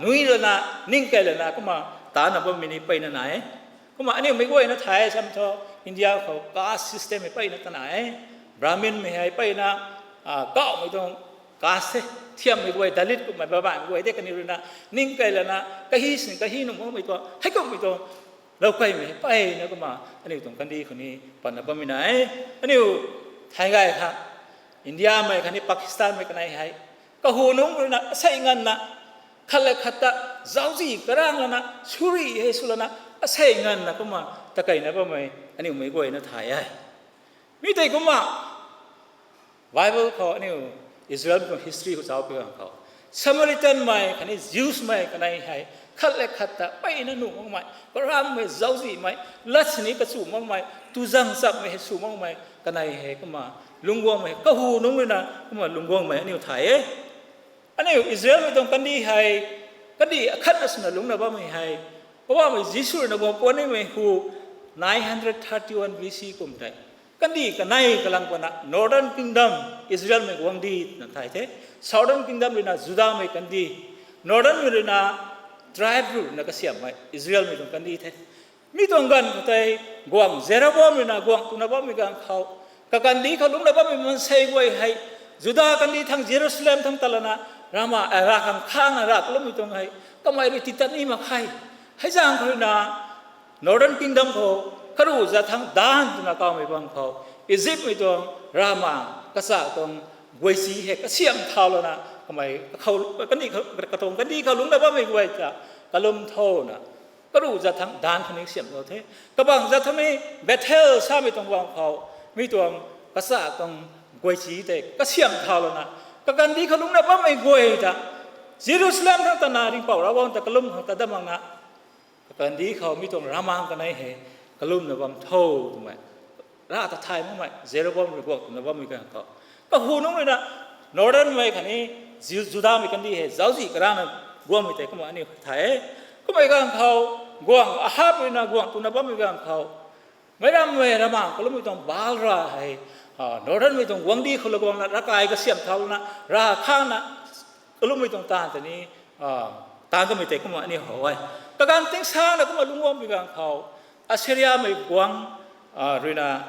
nui lana, ningkei lana kumna tana bammei ni mpeyna nai e. Kumna aniu mei guayna thay sam thu, India khou caste system hei mpeyna tana e. Brahminmei hei mpeyna, kauhmei tuang caste the, thiammei guay, Dalit kummei babaihmei guay de, kaniw ruina ningkei lana, kahi sin kahi nung makmei tuang, heikumhmei tuang, loukeimei mpeyna kumna aniu tuang kandih khou ni patna bammei nai e. Aniu thay gay kha, Indiamei khatni Pakistanmei kanei hei, kahu nungc ruina asei nganvna, khat le khat ta, zauczih karang lana, suri hei sw lana, asei nganvna kumna takeina bammei aniu mei guayna thay e. Mi tei kumna, Bible khou aniu Israelmei tuang history khou zauc pui ganv khou, Samaritanmei khatni Jewsmei kanei hei, khat le khat ta mpeyna nuh makmei, karamhmei, zauczihmei, lat sini kachu makmei, tuzang chapmei hei sw makmei kanei hei kumna, lungcguangmei, kahu nungc ruina kumna lungcguangmei aniu thay e. Aniu Israelmei tuang kandih hei, kandih akhatna swna lungcna bammei hei, Poubauhmei Jisu ruina guang puan nimei hu, nine hundred thirty-one B C kum tei, kandih kanei kalang pana Northern Kingdom, Israelmei guangcdic twna thay the. Southern Kingdom ruina Judamei kandih, Northernmei ruina tribe ruina kasiamhmei Israelmei tuang kandih the. Mi tuang ganv khou tei, guangc Jeroboam ruina guangc twna bammei ganv khou, kakandih khou lungcna bammei maansei guay hei, Juda kandih thangc, Jerusalem thangc tat lana, Rama, Rav khang khangna Rav kalummei tuang hei, kamei rui titat ni mak khe. Hei zaeng khou ruina, Northern Kingdom khou, karuh zat thangc Dan twna kawmei bam khou, Egyptmei tuang Rama, kachak tuang guaysi hei kasiamh thau lana, kamei, katuang kandih khou lungcna bammei guay ta, kalum thowna, karuh zat thangc Dan khou ni kasiamhlou the. Kabangc zat thangc ni Bethel samei tuang bam khou, mi tuang kachak tuang guaysi tei kasiamh thau lana, kakandih khou lungcna bammei guay ta, Jerusalem thangc tatna Ringhpouc Ravguangc ta kalum khang tat dat makna, kakandih khou mi tuang Rama kanei hei kalumna bam tho twmei, Rav ta thay makmei, Jeroboam rui guangc twna bammei ganv khou, kahu nungc ruina, Northernmei khatni, Ju- Judamei kandih hei zauczih karangna guangmei tei kumna aniu thay e. Kummei ganv khou, guangc Ahab ruina guangc twna bammei ganv khou, meic rammei Rama kalummei tuang Baal Rav hei, Northernmei tuang guangcdic khou la guangna, ravkai kasiamh thau lana, Rav khangna, kalummei tuang taanv tei ni, taanv kamei tei kumna aniu how e. Kaganv ting sangna kumna lungc guangmei ganv khou, Assyriamei guangc ruina,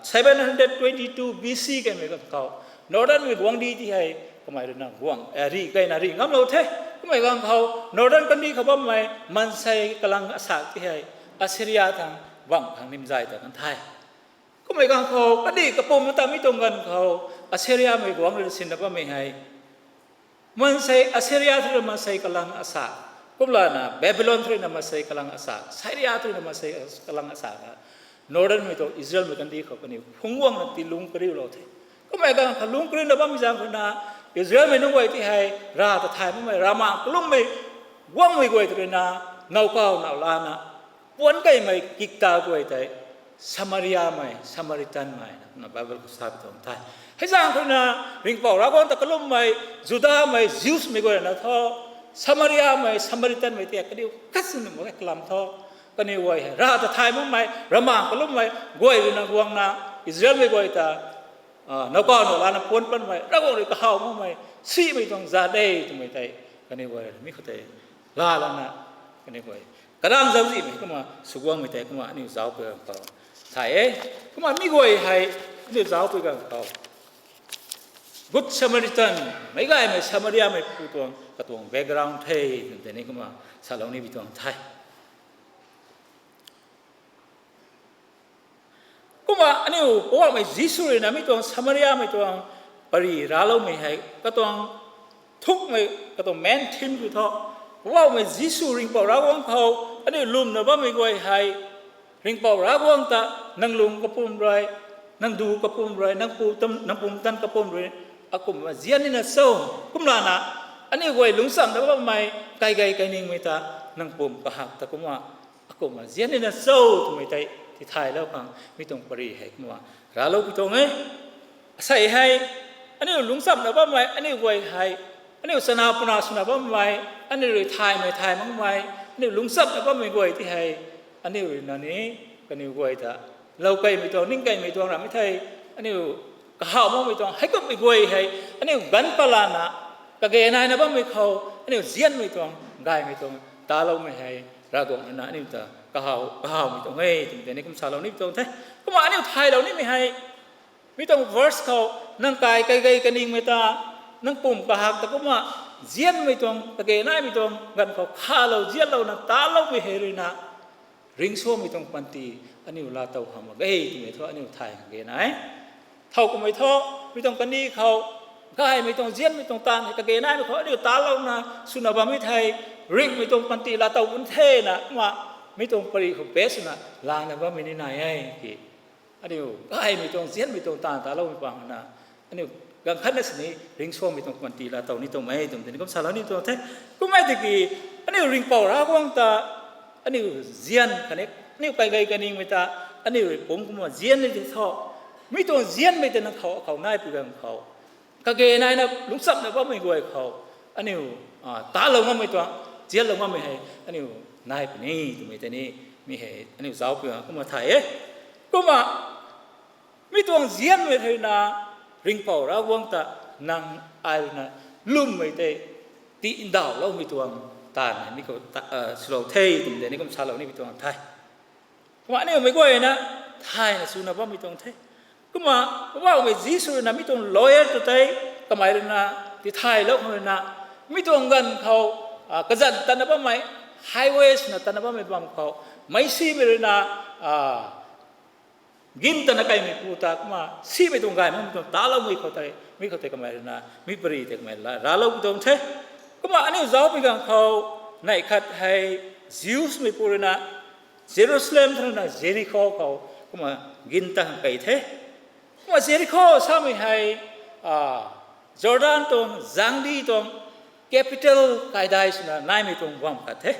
seven hundred twenty-two B C kaimei ganv khou, Northernmei guangcdic ti hei, kamei ruina guangc, rih keyna rih ngamlou the. Kummei ganv khou Northern kandih khou bammei maansei kalang asak ti hei, Assyria thangc bangc khang nimzay ta kan the. Kummei ganv khou kandih kapumc ta mi tuang ganv khou, Assyriamei guangc ruina sinna bammei hei, maansei Assyria thu ruina maansei kalang asak, kumlana Babylon thu ruina maansei kalang asak, Syria thu ruina maansei kalang asak, Northernmei tuang Israelmei kandih khou kaniw phungc guangna tii lungc kariulou the. Kummei ganv khou lungc kariuna bammei zaeng khou ruina, Israelmei nunc guay ti hei Rav ta thay makmei, Rama kalummei guangmei guay tei ruina, nowkaw now lana, puanc keymei kikta guay tei, Samariamei, Samaritanmei na kumna Bible khou sa pi tuang the. Hei zaeng khou ruina, Ringhpouc Ravguangc ta kalummei, Judamei, Jewsmei guay na thu, Samariamei, Samaritanmei ti kaniw khat sini mak e kalam thu, kaniw guay hei Rav ta thay makmei, Rama kalummei guay ruina guangna, Israelmei guay ta, nowkaw now lana puanc panmei, Ravguangc rui kahaw makmei, simei tuang zat de twmei tei, kaniw guay mi khou tei laa lana, kaniw guay, kadang zauczihmei kumna swguangmei tei kumna aniu zauc pui ganv khou thay e. Kumna mi guay hei, aniu zauc pui ganv khou, Good Samaritan, meic gaymei Samariameipu tuang katuang background the, tei ni kumna salou ni pi tuang the. Kumna aniu Poubauhmei Jisu ruina mi tuang Samariamei tuang pary racloumei hei katuang thukmei, katuang main theme tu thu, Poubauhmei Jisu Ringhpouc Ravguangc khou aniu lwmna bammei guay hei, Ringhpouc Ravguangc ta nang lung kapwm rui, nang du kapwm rui, nang pu tam, nang pumtan kapwm rui, akumhna zian nina cho, kumlana, aniu guay lungchamna bammei, kaigei kainingmei ta, nang pum kahak ta kumna, akumhna zian nina cho twmei tei tithaylou khang mi tuang pary hei kumna raclou pi tuang e. Asei hei, aniu lungchamna bammei aniu guay hei, aniu chana puna swna bammei, aniu rui thaymei thay makmei, aniu lungchamna bammei guay ti hei, aniu rui na ni, kaniw guay ta, lou keymei tuang, ning keymei tuang ramhmei thei, aniu kahaw makmei tuang heikumhmei guay hei, aniu ganv palana, kage naina bammei khou, aniu zianmei tuang, gaymei tuang taloumei hei, Ravguangc rui na aniu ta kahaw kahawmei tuang e twmei tei ni kum salou ni tuang the. Kumna aniu thaylou nimei hei, mi tuang verse khou, nang kai kaigei kaningmei ta, nang pum kahak ta kumna, zianmei tuang, kage naimei tuang ganv khou khalou zianlouna taloumei hei rui na, ringcsuangmei tuang panty, aniu laatow hamh mak ge twmei thu aniu thay kage nai. Thow kummei thu, mi tuang kandih khou, gaymei tuang zianmei tuang taanv hei kage naimei khou aniu talouna swna bammei thei, ringhmei tuang panty laatow pun thena kumna, mi tuang pary khou base swna lana bammei ni nai e ki. Aniu gaymei tuang zianmei tuang taanv taloumei pang na, aniu ganv khatna sini ringcsuangmei tuang panty laatow ni tuang e twmei tei ni kum salou ni tuang the. Kummei tiki, aniu ringhpouc Ravguangc ta, aniu zian khatni, aniu kaigei kaningmei ta, aniu rui pum kumna zian ni ti thu, mi tuang zianmei tei nang khou akhou nai pi ganv khou, kage naina lungchamna bammei guay khou, aniu, a, talou ngammei tuang, zianlou ngammei hei aniu nai puni twmei tei ni, mi hei aniu zauc pi ganv kumna thay e. Kumna, mi tuang zianmei hei na, ringhpouc Ravguangc ta, nang ai rui na, lwmmei tei, ti ndauhloumei tuang taanv hei mi khou ta, a, swlou the twmei tei ni kum salou ni pi tuang the. Kumna aniu mei guayna, thayna swna bammei tuang the. Kumna, Poubauhmei Jisu rui na mi tuang lawyer ta tei, kamei rui na, tithaylou khang rui na, mi tuang ganv khou, a, kazanc tatna bammei, highway swna tatna bammei bam khou, meicsimei rui na, a, gin tana kaimeipu ta kumna, simei tuang gay makmei tuang taloumei khou tei, mi khou tei kamei rui na, mi pary tei kamei la, raclou pi tuang the. Kumna aniu zauc pi ganv khou, neih khat hei, Jews meipu rui na, Jerusalem thangc rui na Jerikho khou, kumna gin ta khang kei the. Kumna Jerikho samei hei, a, Jordan tuang, zangdi tuang, capital kaidai swna naimei tuang bam khat the.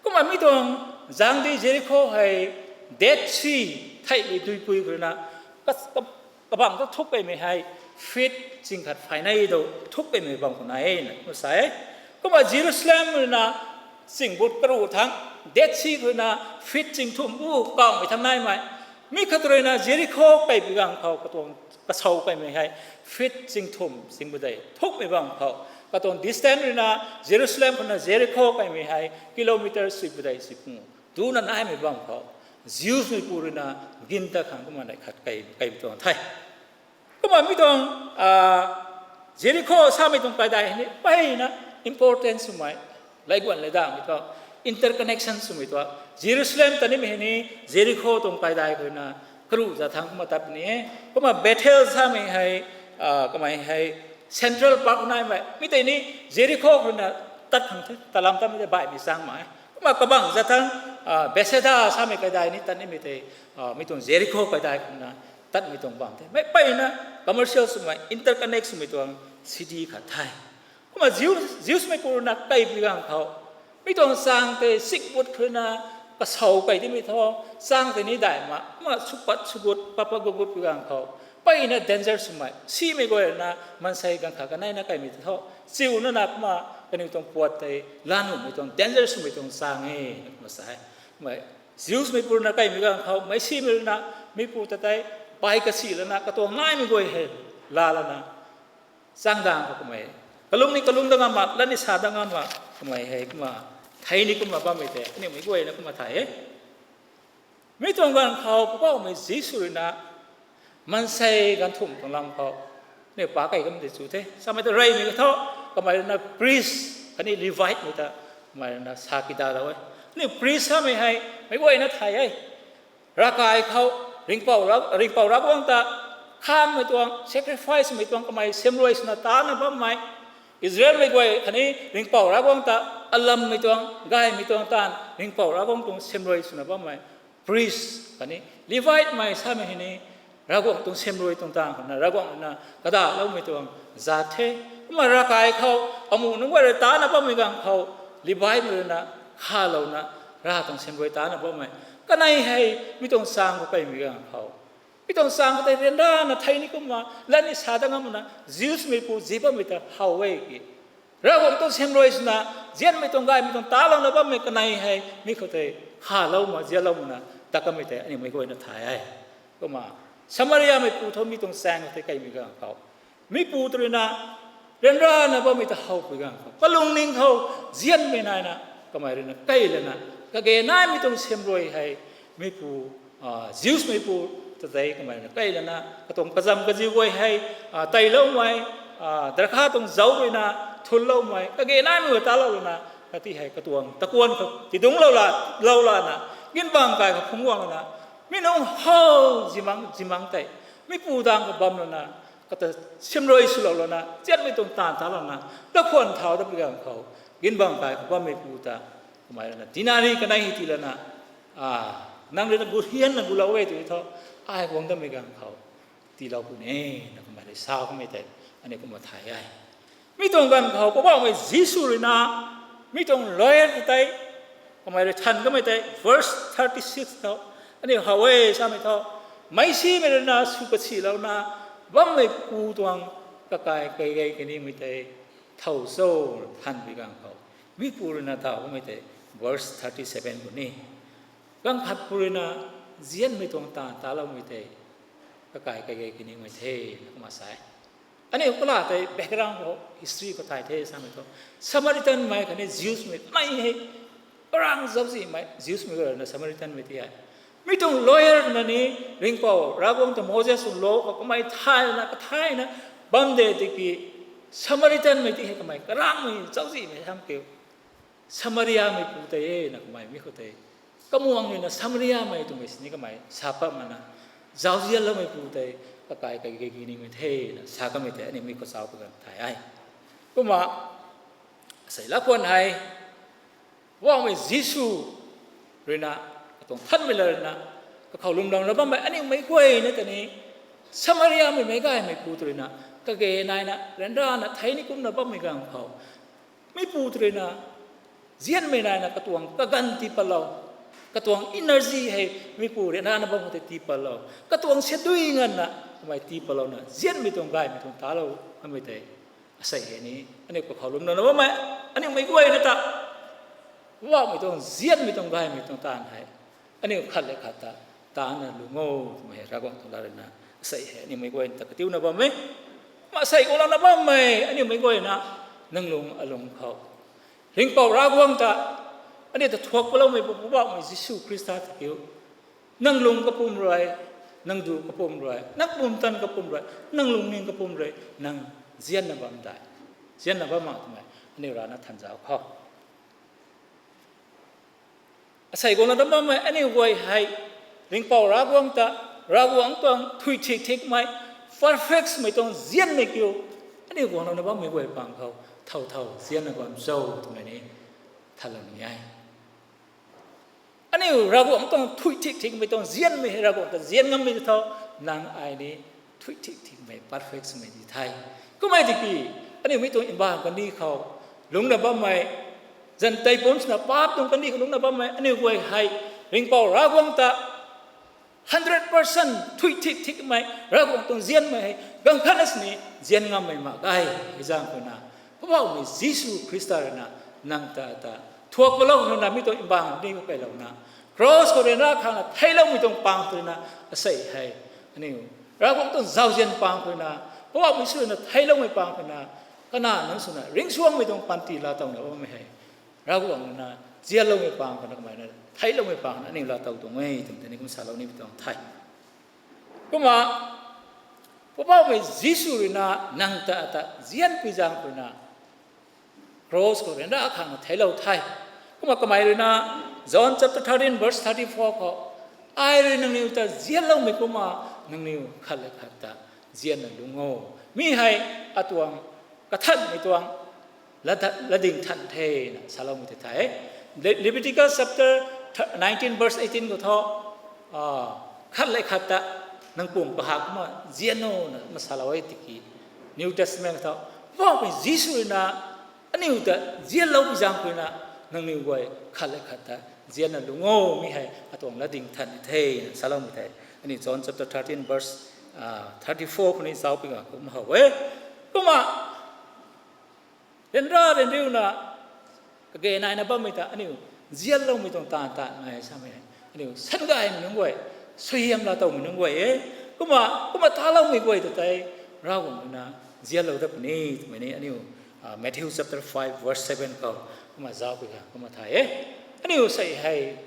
Kumna mi tuang zangdi Jerikho hei Dead Sea, theihmei duipui khou rui na, ka, ka, kabang thu thuk keymei hei feet ching khat phay nei dou thuk keymei bam khou nai e na kumna sa e. Kumna Jerusalem rui na ching but karuh thangc, Dead Sea khou rui na feet ching thumh bu kawmei thangc naimei. Mi khat rui na Jerikho kei pi ganv khou katuang kasau keymei hei feet ching thumh ching padeih thukmei bam khou. Katuang distance rui na Jerusalem khou na Jerikho keymei hei kilometer sui padeih sui pung duna naimei bam khou, Jews meipu rui na gin ta khang kumna neih khat kei, kei pi tuang the. Kumna mi tuang, a, Jerikho samei tuang kaidai hei ni mpeyna important swmei, laiguan laidamei tuang, interconnection swmei tuang. Jerusalem ta nimei hei ni Jerikho tuang kaidai khou na karuh za thangc kumna tat puni e. Kumna Bethel samei hei, a, kamei hei Central Park naimei. Mi tei ni Jerikho khou na tat khang the, talam tatmei tei baihmei chang mak e. Kumna kabang za thangc, a, Bethsaida samei kaidai ni tat nimei tei, a, mi tuang Jerikho kaidai khou na tatmei tuang bam the. Mei mpeyna commercial swmei, interconnect swmei tuang city khat the. Kumna Jews, Jews meipu rui na kei pi ganv khou, mi tuang chang tei sikbut khou na kasau kei dimei thu, chang tei ni daih mak, kumna supat sugut, pat pat gut gut pi ganv khou, mpeyna danger swmei, simei guay rui na maansei ganv khat kaneina keimei tei thu, chiuna na kumna kaniw tuang puat tei la nuhmei tuang danger swmei tuang chang e, kumna sa e. Mei Jews meipu rui na keimei ganv khou, meicsimei rui na, mipu ta tei, pai kasi lana, katuang naimei guay hei, la lana, chang dang khou kamei, kalung ni kalung dat ngam mak, lat ni sa dat ngam mak, kamei hei kumna, thei ni kumna bammei tei, aniu mei guayna kumna thay e. Mi tuang ganv khou Poubauhmei Jisu rui na, maansei ganv thumh tuang lam khou, aniu pa kei kam tei chu the. Samei ta reymei ka thu, kamei rui na priest, khatni Levite mei ta, kamei rui na sa kidalou e. Aniu priest samei hei, meic guayna thay e. Ravkai khou, ringhpouc Ra-, ringhpouc Ravguangc ta, khanmei tuang, sacrifice mei tuang kamei semruai swna tana bammei, Israelmei guay khatni ringhpouc Ravguangc ta, alammei tuang, gaymei tuang taanv, ringhpouc Ravguangc tuang semruai swna bammei, priest khatni Levite mei samei hei ni, Ravguangc tuang semruai tuang taanv khou na, Ravguangc rui na kadaloumei tuang, zat the. Kumna ravkai khou, amuh nunc guay rui tana bammei ganv khou, Levimei rui na, khalouna, Rav tuang siamruai tana bammei. Kanei hei, mi tuang chaeng khou kaimei ganv khou. Mi tuang chaeng khou tei ryanrana thei ni kumna, lat ni sa dat ngam na, Jewsmei pu zi bammei ta how e ki. Ravguangc tuang siamruai swna, nzianmei tuang gaymei tuang talouna bammei kanei hei, mi khou tei, khalou ma, nzianlou ma na, tat kamei tei, aniu mei guayna thay e. Kumna, Samariamei pu thu mi tuang chaeng khou tei kaimei ganv khou. Mi pu tu rui na, ryanrana bammei ta howpui ganv khou. Kalungning khou, nzianmei naina, kamei rui na, kai lana, kage naimei tuang siamruai hei, mi pu, Jewsmei pu ta tei kamei rui na, kai lana, katuang kazam kaziu guay hei, teiloumei, darakha tuang zauc rui na, thunloumei, kage naimei guay talou lana, kati hei katuang takuan khou tidungc lou la, lou lana, ginbang kai khou phungc guang lana, mi nunc how zimang, zimang tei, mi pu dang khou bam lana, kata siamruai swlou lana, nzianmei tuang taanv talouna, dakhwan thau dat pi ganv khou, ginbang kai khou bammei pu ta, kamei rui na, denari kanei hei tii lana, nang rui na gu hianna gulou e tw thu, ai guang datmei ganv khou, tiilou puni, na kamei rui sa kamei tei, aniu kumna thay e. Mi tuang ganv khou, Poubauhmei Jisu rui na, mi tuang lawyer tei, kamei rui than kamei tei, verse thirty six khou, aniu how e samei thu, meicsimei rui na sw kasilouna, bammei pu tuang kakai kaigei kanimei tei, thow cho, thanpui ganv khou. Mi pu rui na daw kamei tei, verse thirty seven puni. Ganv khat pu rui na, nzianmei tuang taanv taloumei tei, kakai kaigei kanimei the, na kumna sa e. Aniu kala tei background khou, history khou thay the samei thu, Samaritanmei khatni Jewsmei mei hei, karang zauczihmei, Jewsmei rui na Samaritanmei ti hei. Mi tuang lawyer na ni, ringhpouc Ravguangc ta Moses tuang law khou kamei thayna, kathayna, bam de tiki, Samaritanmei ti hei kamei karangmei zauczihmei tham kiu. Samariamei pu tei e na kamei mi khou tei. Kamuang rui na Samariamei twmei sini kamei sa pat mana. Zauzianloumei pu tei kakai kaigei kanimei the na sa kamei tei aniu mi khou zauc pa ganv thay e. Kumna, sei lakhwan hei, Poubauhmei Jisu rui na, katuang thanmei la rui na, kakhou lwmlou na bammei aniu mei guayna ta ni, Samariamei meic gaymei pu tu rui na, kage naina, ryanrana thei ni kumna bammei ganv khou. Mi pu tu rui na, nzianmei naina katuang kaganv tii patlou, katuang energy hei mi pu ryanrana bam khou tei tii patlou, katuang siandui nganvna kamei tii patlouna, nzianmei tuang gaymei tuang talou kamei tei. Asei hei ni, aniu kakhou lwmlou na bammei, aniu mei guayna ta. Poubauhmei tuang nzianmei tuang gaymei tuang taanv hei. Aniu khat le khat ta, taanna lung o, twmei hei Ravguangc tuang lat rui na, asei hei, aniu mei guayna ta katiuna bam e. Kumna asei guanglou na bammei, aniu mei guayna, nang lung alung khou. Ringhpouc Ravguangc ta, aniu ta thuak paloumei pu Poubauhmei Jisu Khrista ta kiu. Nang lung kapwm rui, nang du kapwm rui, nang pumtan kapwm rui, nang lungning kapwm rui, nang nzianna bam dai. Nzianna bam mak twmei, aniu rana thanzauc khou. Asei guanglou na bammei aniu guay hei, Ringhpouc Ravguangc ta, Ravguangc tuang thuy thik thikmei, perfect swmei tuang nzianmei kiu, aniu guanglou na bammei guay pang khou, thow thow nzianna bam cho twmei ni, thanlou ni e. Aniu Ravguangc tuang thuy thik thikmei tuang nzianmei hei Ravguangc ta nzian ngammei tei tho, nang ai ni thuy thik thikmei perfect swmei di the. Kumna tiki, aniu mi tuang mbaanv kandih khou, lungcna bammei, zan tei pumc swna paap tuang kandih khou lungcna bammei, aniu guay hei, Ringhpouc Ravguangc ta, hundred percent thuy thik thikmei, Ravguangc tuang nzianmei hei, ganv khatna sini, nzian ngammei mak ge, hei zaeng khou na, Poubauhmei Jisu Khrista rui na, nang ta ta, thuak palou khou na mi tuang mbaanv kandih khou kailouna, cross khou ryanra khangna theicloumei tuang pang khou rui na, asei hei, aniu, Ravguangc tuang zauzian pang khou rui na, Poubauhmei Jisu rui na theicloumei pang khou rui na, kana nunc swna, ringcsuangmei tuang panty laatowna bammei hei. Ravguangc na, nzianloumei pang khou na kamei na, theicloumei pang khou na, aniu laatow tuang e, twmei tei ni kum salou ni pi tuang the. Kumna, Poubauhmei Jisu rui na, nang ta ta, nzianpui zaeng khou na, cross khou ryanra khangna theiclou the. Kumna kamei rui na, John chapter thirteen verse thirty-four khou, ai rui nangniw ta nzianloumei kumna, nangniw khat le khat ta, nzianna lung o. Mi hei, atuang, kathanmei tuang, lat, latding than the na saloumei tei the. Le-, Leviticus chapter nineteen verse eighteen khou thu, khat le khat ta, nang pum kahak kumna nzian o na, kumna salou e tiki. New Testament khou, Poubauhmei Jisu rui na, aniu ta nzianloumei zaeng khou rui na, nangniw guay khat le khat ta nzianna lungc o, mi hei atuang latdyng than ni the, saloumei the. Aniu John chapter thirteen verse, ah, thirty-four khou ni zauc pi ga kumna how e. Kumna, ryanra ryanriuna, kage naina bammei ta aniu nzianloumei tuang taanv taanvmei samei hei, aniu sangaymei nunc guay, suaihiam laa towmei nunc guay e. Kumna, kumna taloumei guay ta tei, Ravguangc rui na nzianlou dat puni twmei ni aniu, ah, Matthew chapter five verse seven khou kumna zauc pi ga kumna thay e. Aniu sei hei,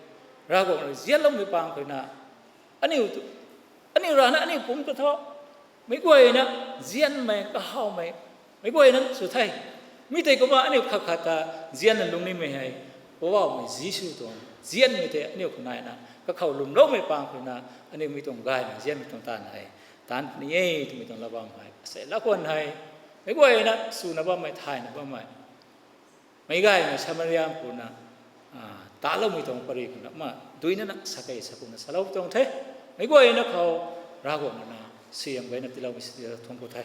Ravguangc rui nzianloumei pang khou na, aniu tu, aniu rana aniu pumc ta tho, meic guayna nzianmei, kahawmei, meic guayna sw the. Mi tei kumna aniu khat khat ta nzianna lungc nimei hei, Poubauhmei Jisu tuang nzianmei tei aniu khou naina kakhou lwmloumei pang khou na, aniu mi tuang gaymei nzianmei tuang taanv hei, taanv puni e twmei tuang lat bam hei, asei lat khwan hei, meic guayna swna bammei, thayna bammei, meic gaymei Samaria pu na, ah, taloumei tuang pary khou na, ma, duinana sa kei sa kumna salou tuang the. Meic guayna khou, Ravguangc rui na suaihiam gayna tiiloumei sini thuanc ku the.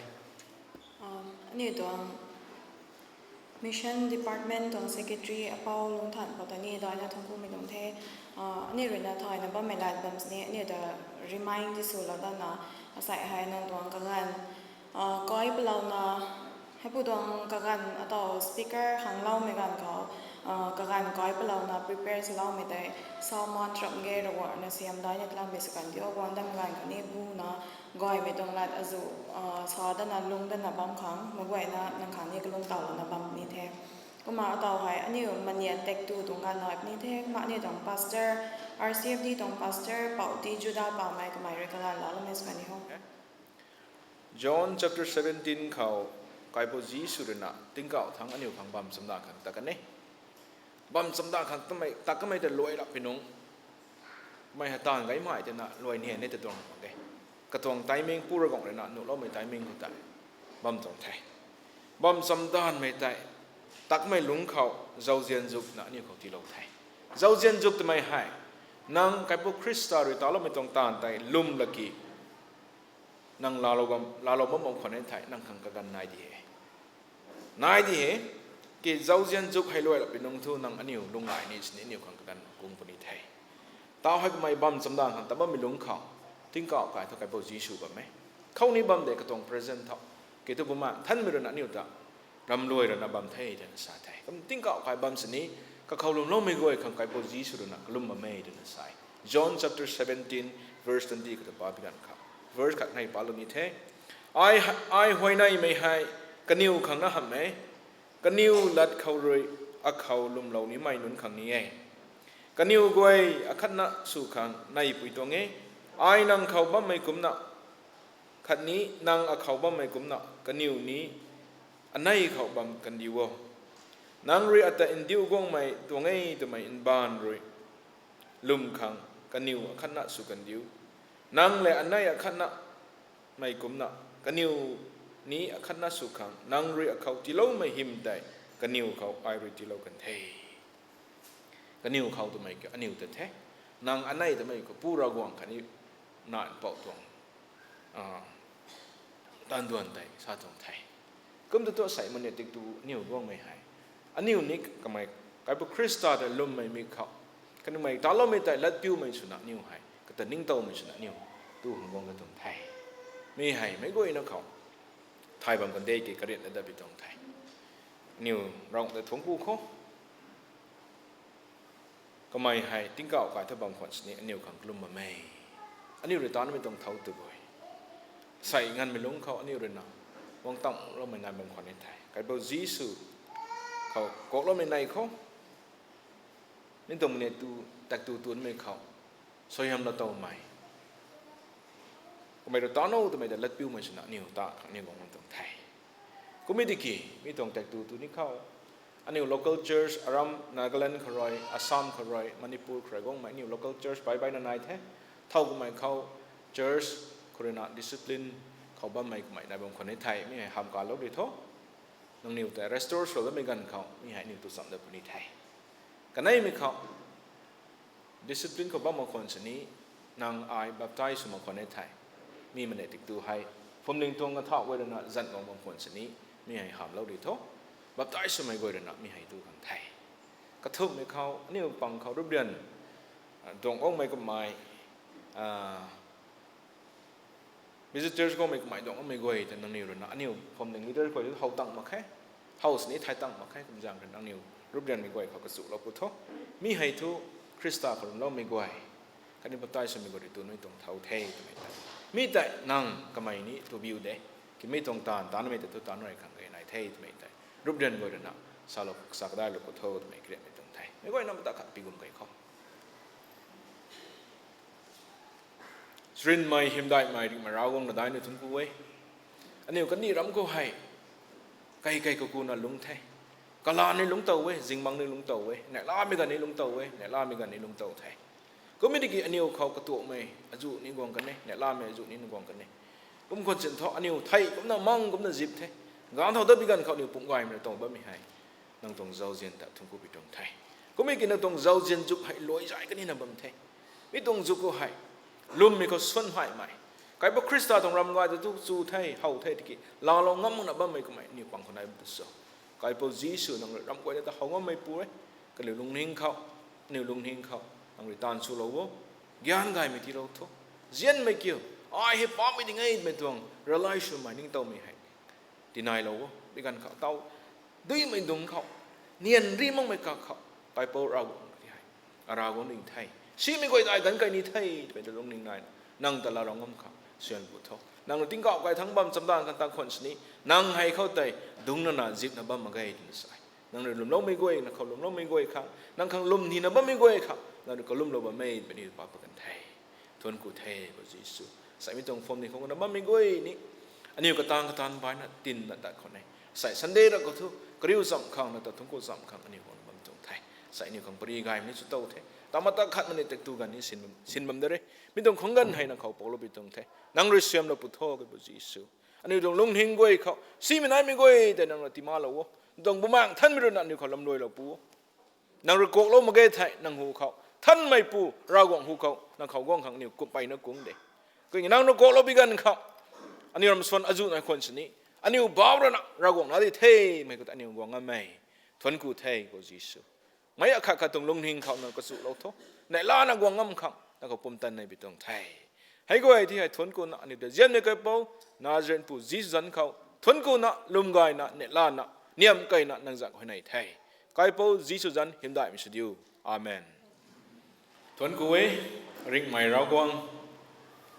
Um, aniu tuang Mission Department tuang Secretary apou Lungthan pou ta ni daina thuanc kumei tuang the. Ah, aniu rui na thayna bammei lat bam sini, aniu ta remind di swlou dana, asei hei nang tuang kaganv, ah, kai palouna, heipu tuang kaganv ataw speaker khangloumei ganv khou, ah, kaganv kai palouna prepare swloumei tei, sermon ram ge Ravguangc rui na suaihiam daina tiiloumei sw kan diu, guang dam ganv khou ni bu na, gaymei tuang lat azu, ah, sa dana lung dana bam khang, meic guayna nang khang ni kalung tawlouna bam ni the. Kumna ataw hei, aniu maniat taktu tuang ganv nai puni the, kumna aniu tuang pastor, R C F D tuang pastor, Pou T Juda Pamei kamei rui kaganv laa loumei sw kan ni ho. John chapter seventeen khou, Kaipou Jisu rui na tingkauh thangc aniu khang bam chamdan khang ta kan e. Bam chamdan khang tamei, ta kamei ta luai rap pi nung. Mei hei taanv gaymei tei na luai ni ni ta tuang mak ge. Katuang timing pu Ravguangc rui na nuhloumei timing khou tei bam tuang the. Bam chamdanmei tei, takmei lungc khou zauzian zuk na aniu khou tiilou the. Zauzian zuk twmei hei, nang Kaipou Khrista rui taloumei tuang taanv tei lwm laki, nang laalou bam, laalou bam bam khwan e thei, nang khang kaganv nai di he. Nai di he, ki zauzian zuk hei luai rap pi nung thu nang aniu lunghlaic ni sini aniu khang kaganv kung puni the. Tau hei kamei bam chamdan khang ta bammei lungc khou, tingkauh kai thu Kaipou Jisu bam e. Khou ni bam de katuang present tho. Ki thu Bumaengh Nthanmei rui na aniu ta ramluai rana bam the twna sa the. Kum tingkauh kai bam sini, kakhou lwmloumei guay khang Kaipou Jisu rui na kalum bam e twna sa e. John chapter seventeen, verse twenty khou ta pa pi ganv khou. Verse khat nei palou ni the. Ai, ai huayneymei hei, kaniw khang na hamh e, kaniw lat khou rui akhou lwmlou nimei nunc khang ni e. Kaniw guay akhatna sw khang neipui tuang e. Ai nang khou bammei kumcna, khatni nang akhou bammei kumcna, kaniw ni anei khou bam kandiu o. Nang rui ata ndiu guangmei tuang e twmei mbaanv rui lwm khang kaniw akhatna sw kandiu. Nang lev anei akhatna mei kumcna, kaniw ni akhatna sw khang nang rui akhou tiiloumei hym tei kaniw khou ai rui tiilou kan the. Kaniw khou twmei ki aniu ta the. Nang anei twmei khou pu Ravguangc khatni Nac Mpouh tuang, ah, tanduan tei sa tuang the. Kum tu tu sei maniat taktu aniu guangmei hei, aniu ni kamei Kaipou Khrista ta lwmmei mi khou, kaniw mei taloumei tei latpiumei swna aniu hei, kata ningtowmei swna aniu tu hang guang ka tuang the. Mi hei meic guayna khou thay bam kan de ki kariatna dat pi tuang the. Aniu Ravguangc ta thuanc ku khou, kamei hei tingkauh kai thu bam khwan sini aniu khang kalum bam e. Aniu rui tanmei tuang thau tu bui, sei nganvmei lungc khou aniu rui na guang tangloumei nai bam khwan ni the. Kaipou Jisu khou kawkloumei nei khou, ni tuang maniat tu, taktu tunmei khou, suaihiam laa towmei, kamei rui tano twmei ta latpiumei swna aniu ta khang aniu guang tuang the. Kum e tiki mi tuang taktu tu ni khou, aniu local church aram Nagaland khou rui, Assam khou rui, Manipur khou rui guangmei aniu local church bai baina nai the. Thow kamei khou church khou rui na discipline khou bammei kamei nai bam khwan ni the, mi hei hamh kalou ri tho. Nangniw ta restore sw bammei ganv khou mi hei aniu tu cham dat puni the. Kaneimei khou discipline khou bam mak khwan sini, nang ai baptize sw mak khwan ni the. Mi maniat taktu hei Phuamling tuang kathauh guay ruina zan guang bam khwan sini, mi hei hamlou di tho. Baptize swmei guay ruina mi hei tu khang the. Kathumhmei khou, aniu pang khou ruprian, ah, duang guangmei kamei, ah, visitors guangmei kamei duang guangmei guay ta nangniw ruina, aniu phuamling leader guay tu how tang mak khe. How sini thay tang mak khe, kumzaeng ruina nangniw ruprianmei guay khou kachulou pu tho. Mi hei thu Khrista khou lwmloumei guay, khatni baptize swmei guay rui tu nui tuang thau the twmei tei. Mi tei nang kamei ni tu biu de. Kimei tuang taanv, taanvmei ta tu taanv rui khang gay nai the twmei tei. Ruprian guay ruina, salou, sa kadailou pu tho twmei kariatmei tuang the. Mei guay nam ta khat pi gum kei khou. Rinmei, hymdaihmei, ringhmei Ravguangc, na daihna thuanc ku e. Aniu kandih ram khou hei, kei kei khou kuna lungc the. Kalan ni lungc tow e, zingbangc ni lungc tow e, neihlamei ganv ni lungc tow e, neihlamei ganv ni lungc tow the. Kum e tiki aniu khou katuakmei azuh ni guang kan e, neihlamei azuh ni na guang kan e. Kum khwan sin thu aniu thei kumna mang kumna zip the. Ganv thau dat bi ganv khou aniu pumh gaymei na tuang bammei hei, nang tuang zauzian ta thuanc ku pi tuang the. Kum e ki nang tuang zauzian zuk hei luai zay kanina bam the. Mi tuang zuk khou hei, lwmmei khou suan haymei, Kaipouc Khrista tuang ram gay ta tu chu the, how the tiki laalou ngam makna bammei kummei aniu pang khou nai bam tu cho? Kaipouc Jisu, nang rui ram guayna ta how ngammeipu e. Kaniw lungning khou, aniw lungning khou nang rui taanv chulou o. Gyan gaymei tiilou tho. Nzianmei kiu, ai hei paapmei ding e twmei tuang realize swmei ningtowmei hei tinailou o. Bi ganv khou taw, duimei dungc khou, nian ri makmei kak khou, Kaipouc Ravguangc ti hei, a Ravguangc ding the, simei guay dai ganv kai ni the twmei ta lungning naina nang ta laalou ngam khang suan pu tho. Nang rui tingkauh kai thangc bam chamdanv kan ta khwan sini, nang hei khou tei dungc nana zipna bam mak ge twna sa e. Nang rui lwmloumei guay, nang khou lwmloumei guay khang, nang khang lwm nina bammei guay khang nang rui kalwmlou bam e twmei ni pa pa kan the. Thuanc ku the, Kaipouc Jisu. Saimei tuang phuamling khou na bammei guay ni, aniu kataanv kataanv baina tinna tat khwan e. Sai Sunday ra khou thu kariu cham khang, na ta thuanc ku cham khang aniu guangna bam tuang the. Sai aniu khang pary gaymei ni chu tow the. Tama ta khat mani tek tu ganv ni sin, sin bam de re. Mi tuang khang ganv hei nang khou paulou pi tuang the. Nang rui suamlou pu tho, Kaipouc Jisu. Aniu tuang lungning guay khou simei naimei guay tei nang rui timalou o. Tuang Bumaengh Nthanmei rui na aniu khou lamluailou pu o. Nang rui kuaklou mak ge thei, nang hu khou, Nthanmeipu Ravguangc hu khou nang khou guang khang aniu kumpeyna kung de. Kumna nang rui kuaklou bi ganv khou, aniu ram suan azuh nai khwan sini, aniu bauh rana Ravguangc na di themei khou ta aniu guang ngam e. Thuanc ku the, Kaipouc Jisu. Mei akhat khat tuang lungning khou nang kachulou tho. Neihlana guang ngam khang nang khou pumtan nei pi tuang the. Hei guay ti hei thuanc kuna aniu ta nzianmei Kaipouc, Nazarenpu Jisu zanc khou thuanc kuna, lwm gayna, neihlana, niam keyna nang zanc huayney the. Kaipouc Jisu zanc hymdaihmei sw diu. Amen. Thuanc ku e, ringhmei Ravguangc.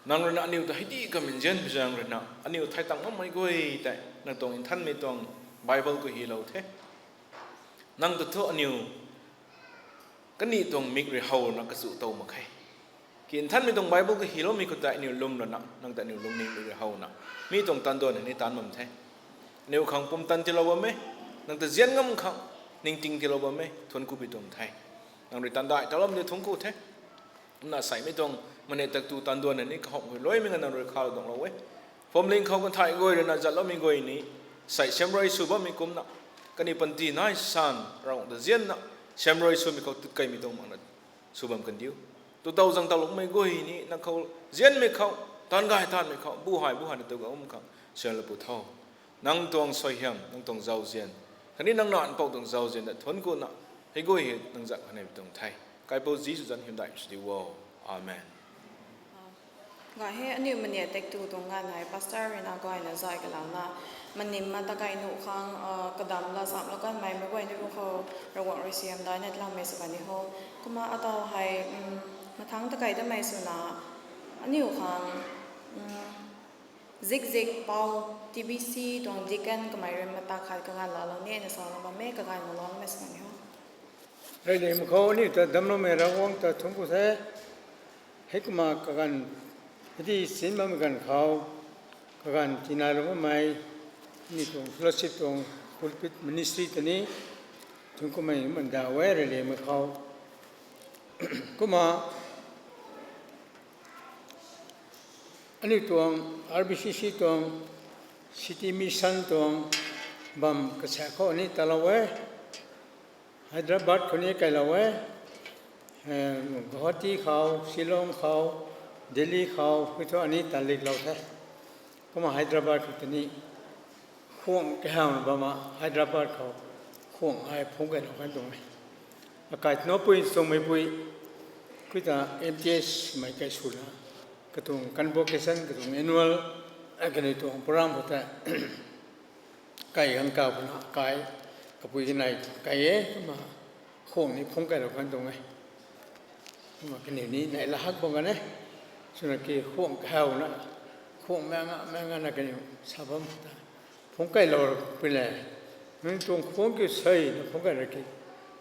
Nang ruina aniu ta hei di kamei nzian pi zaeng ruina aniu thei tang makmei guay tei nang tuang nthanmei tuang Bible khou hylou the. Nang ta thu aniu kaniw tuang mik rui howna kachu tow mak khe. Ki nthanmei tuang Bible khou hyloumei khou tei aniu lwm lana, nang ta aniu lungning rui howna, mi tuang taanduan ni taanv bam the. Aniu khang pumtan tiilou bam e, nang ta nzian ngam khang ningting tiilou bam e, thuanc ku pi tuang the. Nang rui taanv dai taloumei ni thuanc ku the. Kumna saimei tuang mane tak tu taanduan ni kahawmei luaimei nga nang rui khalou danglou e. Phuamling khou kan thei guay ruina zatloumei guay ni, sai siamruai sw bammei kumna, kaniw panty nai san Ravguangc ta nzianna, siamruai swmei khou tutkeimei tuang makna sw bam kan diu. Tu tow zang taloumei guay ni nang khou nzianmei khou, taanv gay taanvmei khou, bu hei bu hei na tu gam khang suanlou pu tho. Nang tuang suaihiam, nang tuang zauzian, khatni nang nac Mpouh tuang zauzian ta thuanc kuna, hei guay hei nang zanc huayney pi tuang the. Kaipouc Jisu zanc hymdaihmei sw diu o. Amen. Gay hei, aniu mane tak tu tuang ganv hei pastor ruina gayna zay kalouna, manim ma ta gay nuh khang, kadam la chamlou kanmei meic guay ni ru khou Ravguangc rui siam daina tiiloumei sw kan ni ho. Kumna ataw hei, mathangc ta key tamei swna, aniu khang, zikzik pou, T B C tuang deacon kamei rui mata khat kaganv laalou ni na salou bam e, kaganv laalou nimei sw kan ni ho. Rey ni mak khou aniu ta damcloumei Ravguangc ta thuanc ku the. Heikumna kaganv, hei di sin bammei ganv khou, kaganv tinailou bammei, aniu tuang fellowship tuang pulpit ministry ta ni thuanc kumei man da e, rey ni mak khou. Kumna aniu tuang R B C C tuang City Mission tuang bam kasaek khou ni talou e. Hyderabad khou ni kailou e. Guwahati khou, Shillong khou, Delhi khou, hei thu ani taliklou the. Kumna Hyderabad khou tei ni khuang kahawna bam a, Hyderabad khou khuang ai phungc kailou kan tuang e. Akai tanoupui, chungmeipui, khui ta M T S mei kai swna, katuang convocation, katuang annual, kaniw tuang program khou tei kai ganv kaw puna, kai kapui kanei kai e, kumna khuang ni phungc kailou kan tuang e. Kumna kaniw ni neihla hak bam kan e. Swna ki khuang kahawna, khuang manga manga na kaniw sa bam ta, phungc kailou pui le. Nang tuang khuang kiu sei na phungc kai ra ki,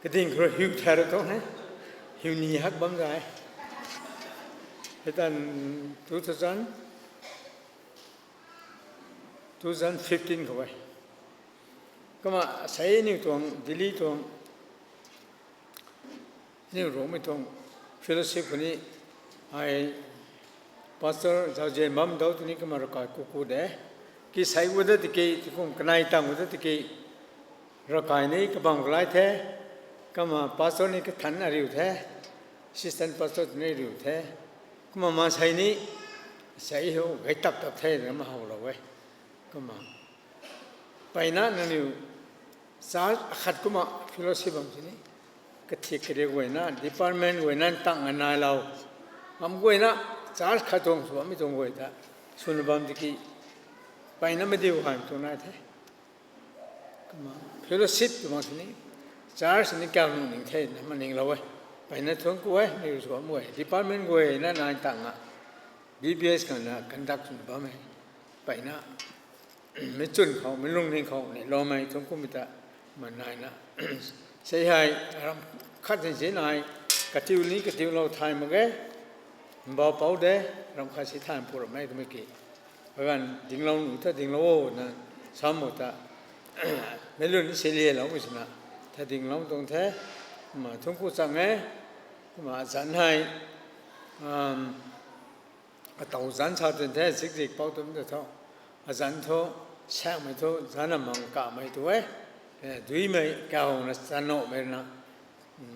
kading khou rui hiu thay ra tuang e. Hiu ni hak bam da e. Hei tan two thousand, two thousand fifteen khou e. Kumna sei aniu tuang Delhi tuang, aniu Rongmei tuang fellowship khou ni, ai pastor zauzian bam dou tini kumna ravkai kuku de. Ki sei gu dat tiki, tingkum kanei tang gu dat tiki, ravkai ni kabam kalai the, kumna pastor ni kathan ariu the, assistant pastor tini ariu the. Kumna maansei ni, sei hou gay tap tap the na ma howlou e. Kumna mpeyna nangniw church akhat kumna fellowship bam sini, kathik kariak guayna, department guayna tang a nailou, am guayna church khat tuang sw bammei tuang guay ta swna bam tiki, mpeyna madiu gaymei tuang nai the. Kumna fellowship tw bam sini, church ni kau nuh ning the na maninglou e. Mpeyna thuanc ku e, ni sw bam guay, department guayna nai tang a, B B S khang na conduct swna bammei, mpeyna meic chwn khou, meic lungning khou neihloumei thuanc kumei ta, ma naina, sei hei, ram khat ni si nai, katiu ni katiulou thay mak ge, mbau pou de, ram khat si thay pu ramei kamei ki, aganv dinglou nuh ta dinglou o na, sam o ta, meic lun ni si lialoumei swna, ta dinglou tuang the, kumna thuanc ku chang e, kumna zanc hei, atow zanc sa tun the, zikzik pou tun ta thu, azanc thu, saekmei thu zanc amang kamei tu e, duimei kauna chanamei na,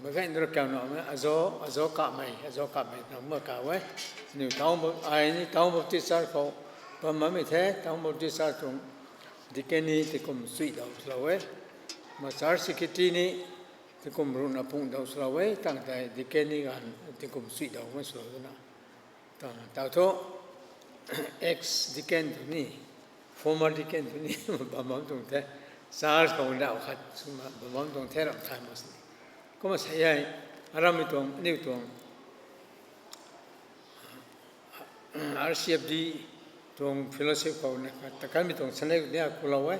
meic gay nra kaunamei, azo, azo kamei, azo kamei na ma kaw e. Aniu Town Bap-, ai ni Town Baptist Church khou bam bammei the, Town Baptist Church tuang deacon ni tingkum chuidau swlou e. Ma church secretary ni tingkum ruhna pungdau swlou e, tang tei deacon ni ganv tingkum chuidau ma swlou twna, ta, ta thu, ex deacon tw ni, former deacon tw ni, bam bam tuang the, church khou ndauh khat swna bam bam tuang the, ram thay mak sini. Kumna sei hei, arammei tuang, aniu tuang, R C F D tuang fellowship khou na, ta kanmei tuang sanei ni a kulou e,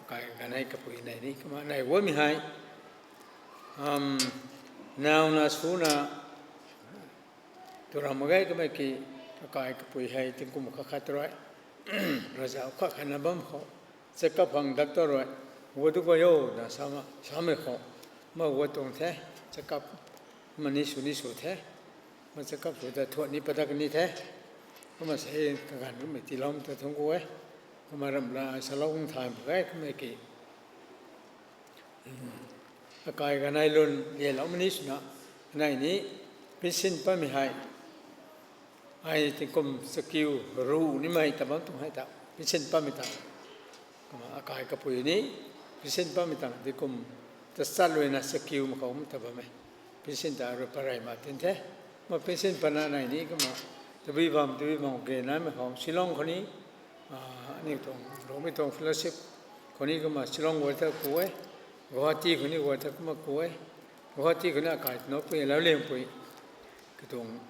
akai ganei kapui nei ni, kumna nei guaymei hei, nauna suna, tu ram mak ge kamei ki, akai kapui hei tingkum khat khat rui, ravzau khat khatna bam khou, check up khang doctor rui, gua tu gua o na sa, samei khou, ma gua tuang the, check up, ma ni sw ni sw the, ma check up sw ta thuan ni padak ni the, kumna sei kaganv kamei tiiloumei ta thuanc ku e, kumna ramhla salou kung thay mak ge kamei ki, akai ganei lun lialoumei ni swna, anei ni, pension patmei hei, ai tingkum chakiu ruh nimei ta bam tuang hei ta, pension patmei ta, kumna akai kapui ni, pension patmei ta tingkum tachat ruina chakiu mak khou ta bam e, pension ta rui parey ma tin the, ma pension patna nei ni kumna, tabui bam, tabui bam ge naimei khou, Shillong khou ni, aniu tuang, Rongmei tuang fellowship khou ni kumna Shillong guay ta ku e, Guwahati khou ni guay ta kumna ku e, Guwahati khou ni akai tanoupui, lauliangpui, katuang,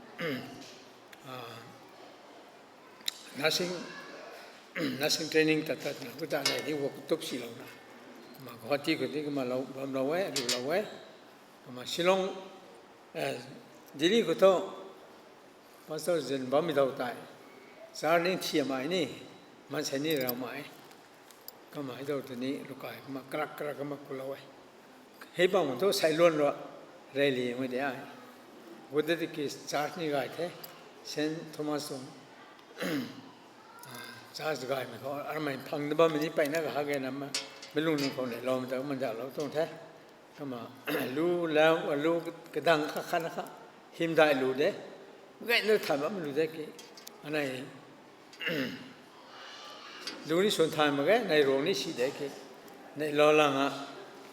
nursing, nursing training tat tatna, ku ta nei ni gua kutup silouna, kumna Guwahati khou ni kumna lou, bamlou e, alulou e, kumna Shillong, Delhi khou thu, pastor zin bammei dau tei, church ni thiamei ni, maansei ni raumei, kamei dau tei ni rukai kumna krak krak kumna kulou e. Hei bam thu sailuan rui, reyliangmei de ai. Gua dat tiki church ni gay the, Saint Thomas tuang church gaymei khou, armei phang da bammei ni mpeyna kahak ge na, meic lungning khou neihloumei ta kumna ndauhlou tuang the. Kumna, lu lau, lu kadang kha khatna kha, hymdaih lu de, gayna thay bammei lu de ki, anei, lu ni swn thay mak ge, nei ruang ni si de ki. Nei lou lang a,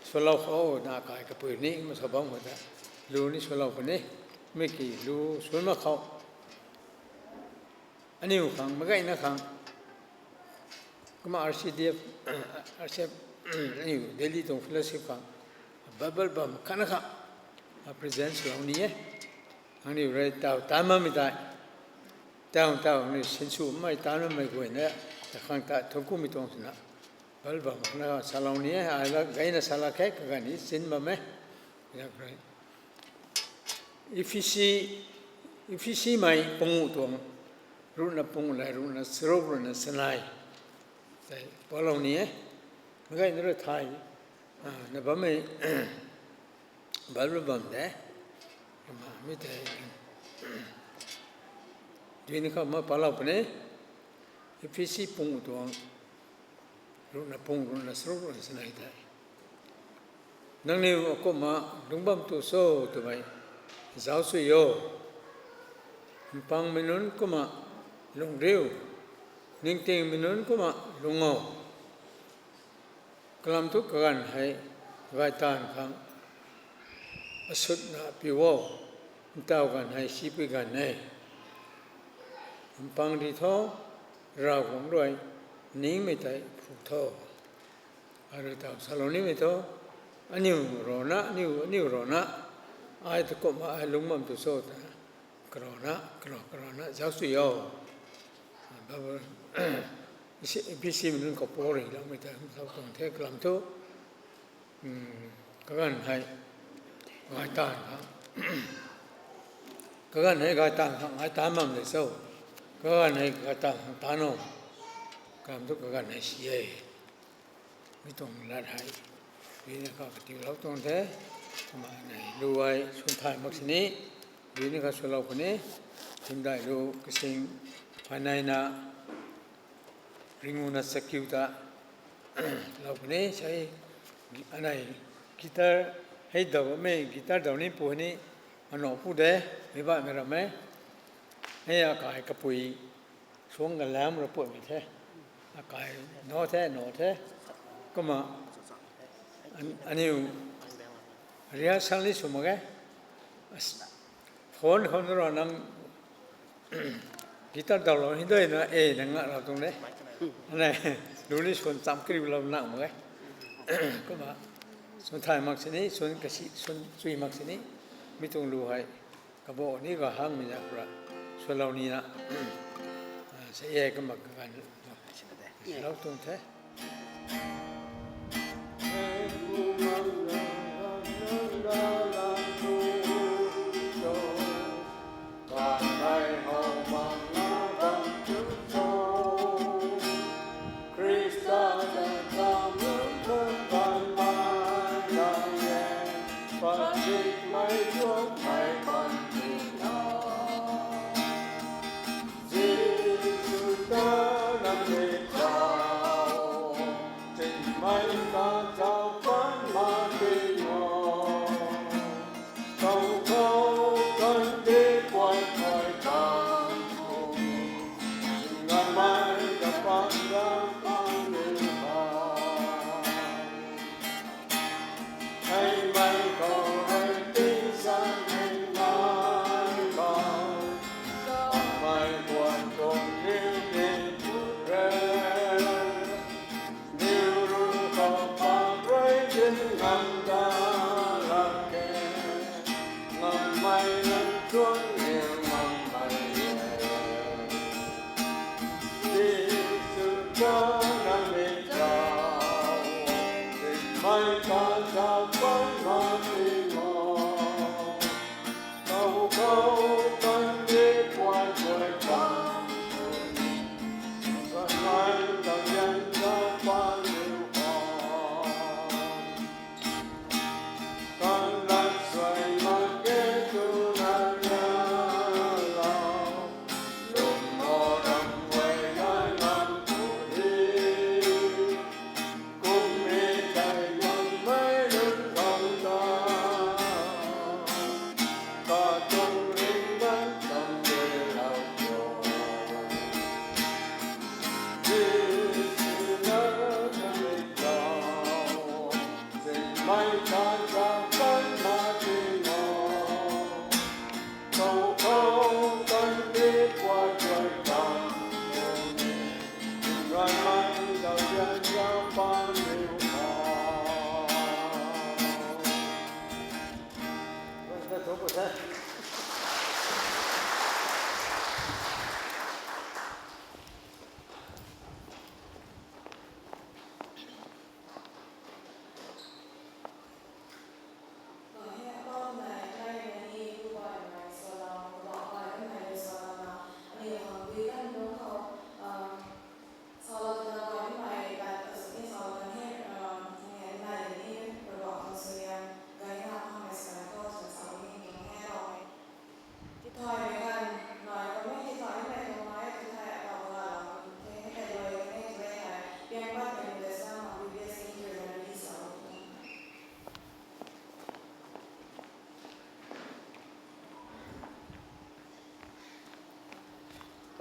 swlou khou na kai kapui ni, ma sa bam khou ta. Lu ni swlou puni, mi ki lu swn mak khou. Aniu khang, mak gayna khang. Kumna R C D F, R C F, aniu Delhi tuang fellowship khang. Bible bam khatna kha. A present swlou ni e. Aniu rui taw tan bammei tei. Taw taw aniu sinsw mei tan bammei guayna. Ta khang ta thungkummei tuang swna. Bible bam khatna kha salou ni e. Ai la gayna sala khe, kaganv ni sin bam e. Ephesus, Ephesusmei panguh tuang, ruhna panguh le, ruhna charuk, ruhna chanei. Tei palou ni e, mak gayna rui thay, a, na bammei, Bible bam de, kumna mi tei, duina khou ma palou puni, Ephesus panguh tuang, ruhna panguh, ruhna charuk, ruhna chanei tei. Nangniw akumhna lungc bam tu cho twmei zauc sui o. Mpangmei nunc kumna lungc riu, ningtingmei nunc kumna lungc o. Kalam thu kaganv hei gaytaanv khang asutna piu o, ntaw ganv hei sipui ganv e. Mpang di tho, Ravguangc rui ningmei tei phu tho. Ai rui taw salou nimei thu, aniu rana, aniu, aniu rana, ai ta kumhna ai lungc bam tu cho ta, karana, karana, karana zauc sui o. Bible, Ephesusmei nunc khou Paul rui loumei ta, lou tuang the kalam thu, kaganv hei gaytaanv khang, kaganv hei gaytaanv khang ai tan bam de cho, kaganv hei gaytaanv khang tan o, kalam thu kaganv hei si e. Mi tuang lat hei, duina kha katiulou tuang the, kumna nei lu ai swn thay mak sini, duina kha swlou puni, hymdaih lu kasing, phaneina, ringuna chakiu ta, lou puni, sei, anei, guitar, hei daw mei, guitar daw ni pu ni, ano pu de, mei baihmei ram e, hei akai kapui, suang kalam ra puatmei the, akai, no the, no the, kumna, an-, aniu, rehearsal ni sw mak ge, phone khou na ra nang, guitar dawlou hei dui na, e, na nga rau tuang de. Anei, lu ni swn cham kariulou nang mak e. Kumna, swn thay mak sini, swn kasi, swn chui mak sini. Mi tuang lu hei, kabo ni ga hangmei na ra, swlou nina. A, sa e kumna kaganv, swlou tuang the.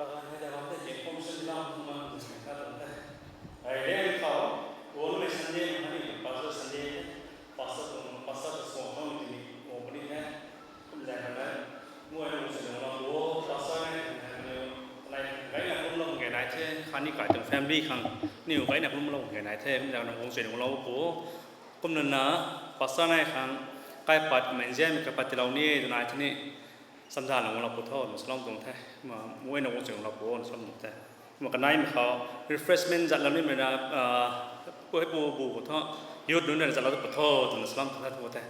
Takan hei takan te jeng khom sini lam kum man sini kha tuang the. Ai le khou, on me Sunday ma ni, Pastor Sunday, Pastor tuang, Pastor tuang song khou ni tini, o puni the. Kum zai kan le, muai nung sini lam bo, Pastor ne, nai, nai, nai, nai, nai, nai, nai, nai, the, kha ni kai tuang family khang, ni, nai, nai, nai, nai, nai, the, kum zai kan nung sini lam bo. Kumna na, Pastor nai khang, kai pat, menzian, kai pat tilou ni, tu nai, tini, samzan lou lou pu tho, na salam tuang the. Ma, muai na wo ching lou pu, na salam tuang the. Ma, kanai mi khou, refreshment zat lam ni mei na, ah, pu hei pu bu pu tho, youth nunc na zat lou pu tho, twna salam tuang the, tu the.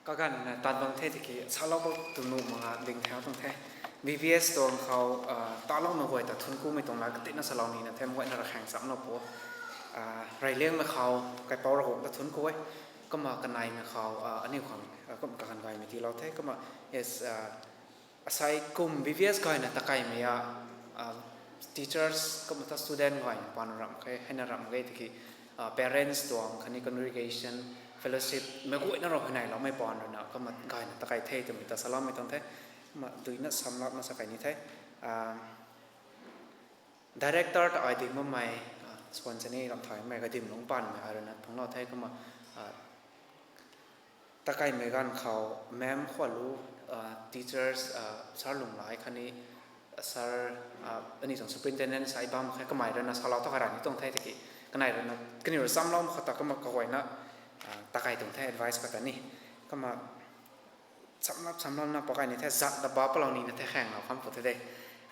Kaganv na tat bam the tiki, salou bo tu nu mak ding the tuang the. B B S tuang khou, ah, talou na guay ta thun ku mei tuang la, katina salou ni na the, muai na ra khang sam lou pu. Ah, rey liang mei khou, kai pau ra kum ta thun ku e. Kumna kanai mei khou, ah, aniu khang, ah, kum kaganv gay mei ti lou the. Kumna, yes, ah, asai kum B B S gayna takaimei a, ah, teachers, kumna ta student gay pan ram khe, heina ram ge tiki, ah, parents tuang, khatni congregation, fellowship, mei guayna rou hei nai lou mei pan rui na, kumna gayna takai the, twmei ta salam mei tuang the, kumna duina samlap na sa kai ni the. Ah, director ta ai ding bammei, ah, swan chani ram thay mei kadim lung pan mei ai rui na phung lou the, kumna, ah, takaimei ganv khou, ma'am khou lu, ah, teachers, ah, sir Lunglai khatni, ah, sir, ah, ani tuang superintendent sai bam khe kamei rui na salou ta kha ra ni tuang the tiki, kanei rui na, kaniw rui samlou khou ta kumna kaguayna, ah, takai tuang the advice khou ta ni. Kumna, samlap, samlap na pakai ni the, zat da ba palou ni na the khang lou kham pu the de.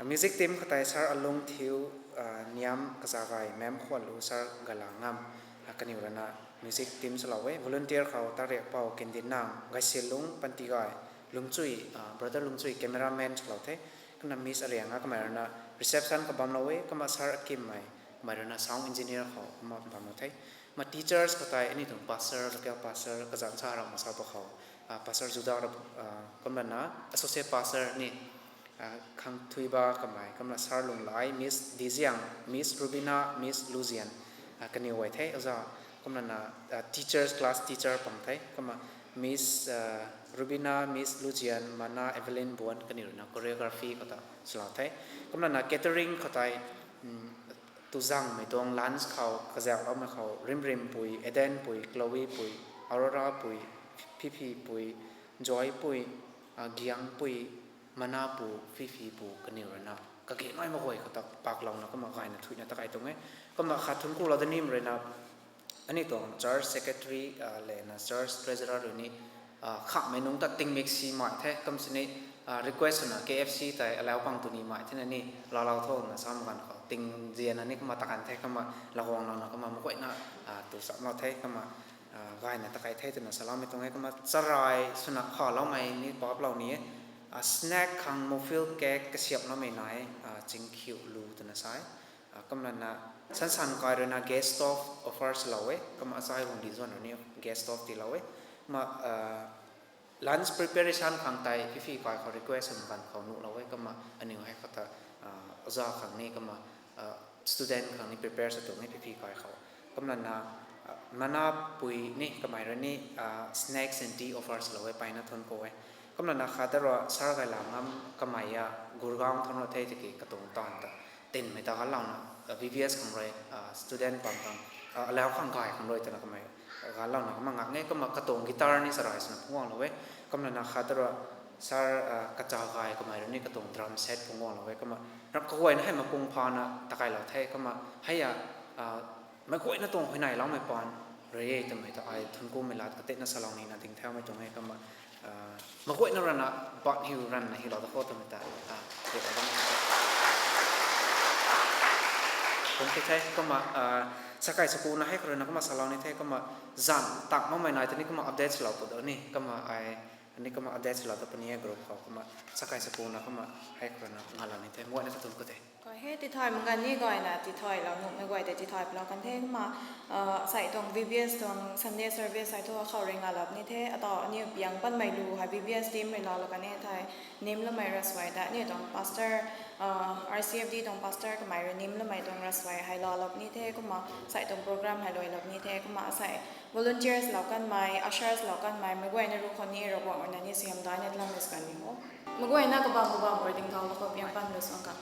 Ah, music team khou tei sir Alung Thiu, ah, Niam Kazagay, ma'am khou lu sir Gala Ngam, ah, kaniw rui na music team salou e. Volunteer khou Tariak Pau, Kendin Nang, Gaisilung, Pantigay, Lungchui, ah, brother Lungchui, cameraman salou the. Kumna Miss Ariang a kamei rui na reception khou bam lou e, kumna sir Akim mei, kamei rui na sound engineer khou kumna bam lou the. Ma teachers khou tei ani tuang pastor, local pastor, kazanc sa rau ma sa pa khou, ah, Pastor Juda rau, ah, kumna na associate pastor ni, ah, Khangthuiba kamei, kumna sir Lunglai, Miss Diziang, Miss Rubina, Miss Luzian, ah, kaniw guay the, oja, kumna na, ah, teachers, class teacher pang the, kumna Miss, ah, Rubina, Miss Luzian, Mana, Evelyn Buan, kaniw rui na choreography khou ta salou the. Kumna na catering khou tei, um, tuzangmei tuang lunch khou, kazauh loumei khou, Rimrim pui, Eden pui, Chloe pui, Aurora pui, Fifi pui, Joy pui, ah, Giang pui, Mana pu, Fifi pu, kaniw rui na kage nai mak guay khou ta paklouna kumna gayna thuina takai tuang e. Kumna khat thun ku lou da nim rui na, ani tuang church secretary, ah, le na church treasurer rui ni, ah, khamei nungc ta tingmik si mai the, kum sini, ah, request swna K F C tei alau pang tu ni mai the na ni, laalou tho na sam ganv khou, tingzian na ni kumna takan the, kumna laguang louna kumna makuayna, ah, tu sam lou the, kumna, ah, gayna takai the twna saloumei tuang e, kumna charai swna khaloumei ni paplou ni e, ah, snack khang muffin cake kasiamhloumei nai, ah, chingkhiu lu twna sa e. Ah, kumna na, sansan kai rui na gas stove offer swlou e, kumna achai guang di zuan rui ni gas stove tiilou e. Kumna, ah, lunch preparation khang tei Fifi kai khou request sw ganv khou nuhlou e, kumna aniw hei khou ta, ah, oja khang ni, kumna, ah, student khang ni prepare sw tuang e Fifi kai khou. Kumna na, ah, Mana pui ni kamei rui ni, ah, snacks and tea offer swlou e, mpeyna thun ku e. Kumna na khat ta rui sir Gailang Ngam kamei a Gurgaon thangc rui the tiki katuang taanv ta tinmei ta ganlouna, ah, B B S khang rui, ah, student pang khang, ah, alau khang gay khang rui twna kamei, ah, ganlouna kumna ngak e, kumna katuang guitar ni charai swna phungc guanglou e. Kumna na khat ta rui sir, ah, Kacha Gay kamei rui ni katuang drum set phungc guanglou e, kumna ram kaguayna hei mapung phana takailou the, kumna hei a, ah, meic guayna tuang huayneyloumei pan rui e twmei ta ai thun kumei lat katina salou nina ding thaumei tuang e, kumna, ah, meic guayna rana bat hiu ranna hilou da khou twmei ta, ah, kum the, kumna, ah, sakai sakuna hei khou rui na kumna salou ni the, kumna zanc tak makmei nai ta ni kumna update swlou pu da ni, kumna ai, ni kumna update swlou ta puni e group khou, kumna sakai sakuna kumna hei khou rui na ngalou ni the, meic guayna ta thun ku the. Kai he tithay mak ganv ni gayna tithaylou nuhmei guay tei tithay palou kan the, kumna, ah, sei tuang V B S tuang Sunday service hei thu khou rui ngalou ni the, ataw aniu piang panmei lu hei V B S team rui laalou kan e thei, nimloumei ravsuai ta aniu tuang pastor, ah, R C F D tuang pastor kamei rui nimloumei tuang ravsuai hei laalou ni the, kumna sei tuang program hei luailou ni the, kumna sei volunteers lou kanmei, ushers lou kanmei, meic guayna rui khou ni Ravguangc rui na ni siam daina lam is kan ni ho. Meic guayna kabam kabam rui ding thau lou khou piang pan lu suang ka.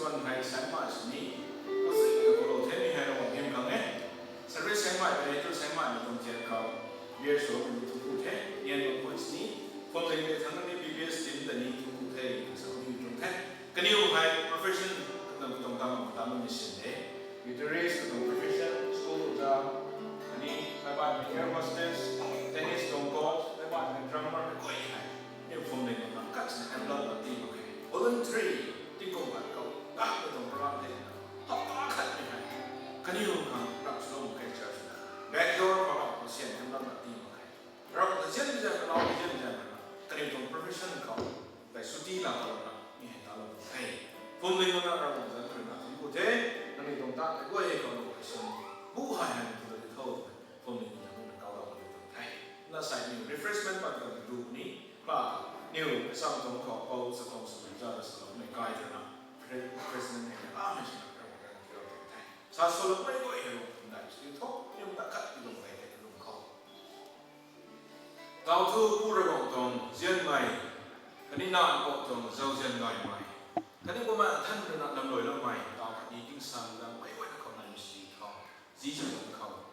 Tuang hei sangmei sini, azuina kolo the mi hei Ravguangc hym khang e. Service sangmei pei tu sangmei ni tuang tian khou, beer sw ni tu ku the, nian bam pui sini, phwamling de thangc ni B B S team ta ni tu ku the, sa ni tuang the. Kaniw hei profession, katuang katuang tam, tam ni sin de. Guitarist, katuang profession, school ta, ani, meic baihmei air hostess, tennis tuang coach, meic baihmei drummer, koi hei. Ni phwamling na kat sini emlou na ti mak khe. Voluntary, tingkum khat khou, gak na tuang program de. Hapta khat ni hei. Kaniw khang rap swlou mak khe church na. Backdoor khou rap khou sian emlou na ti mak khe. Rap na zian zian, rap na zian zian na. Kaniw tuang profession khou, tei suti la khou na, ni hei ta lou tuang the. Phwamling na rap na zan khou na, kum ku the, kaniw tuang ta, tei guay khou lou khe sini. Bu hei hei tu lou di tho, phwamling na bu na kau lou tuang the. Na sai ni refreshment pat kan du ni, pa, niw, sam tuang khou, pau, sa tuang swmei za, sa tuang mei kai ta na, refreshment hei, a, hei sini rap na kan ki lou tuang the. Sa swlou mei guay hei lou tuang dai, sini tho, niw ta kat ni lou hei, hei lou khou. Tau thu Pu Ravguangc tuang zianmei, khatni Nac Mpouh tuang zauzian gaymei, khatni Bumaengh Nthanmei rui na lamluailoumei, tau khatni tingsaengzaeng meic guayna khou nai misi tho, Jisu zanc khou,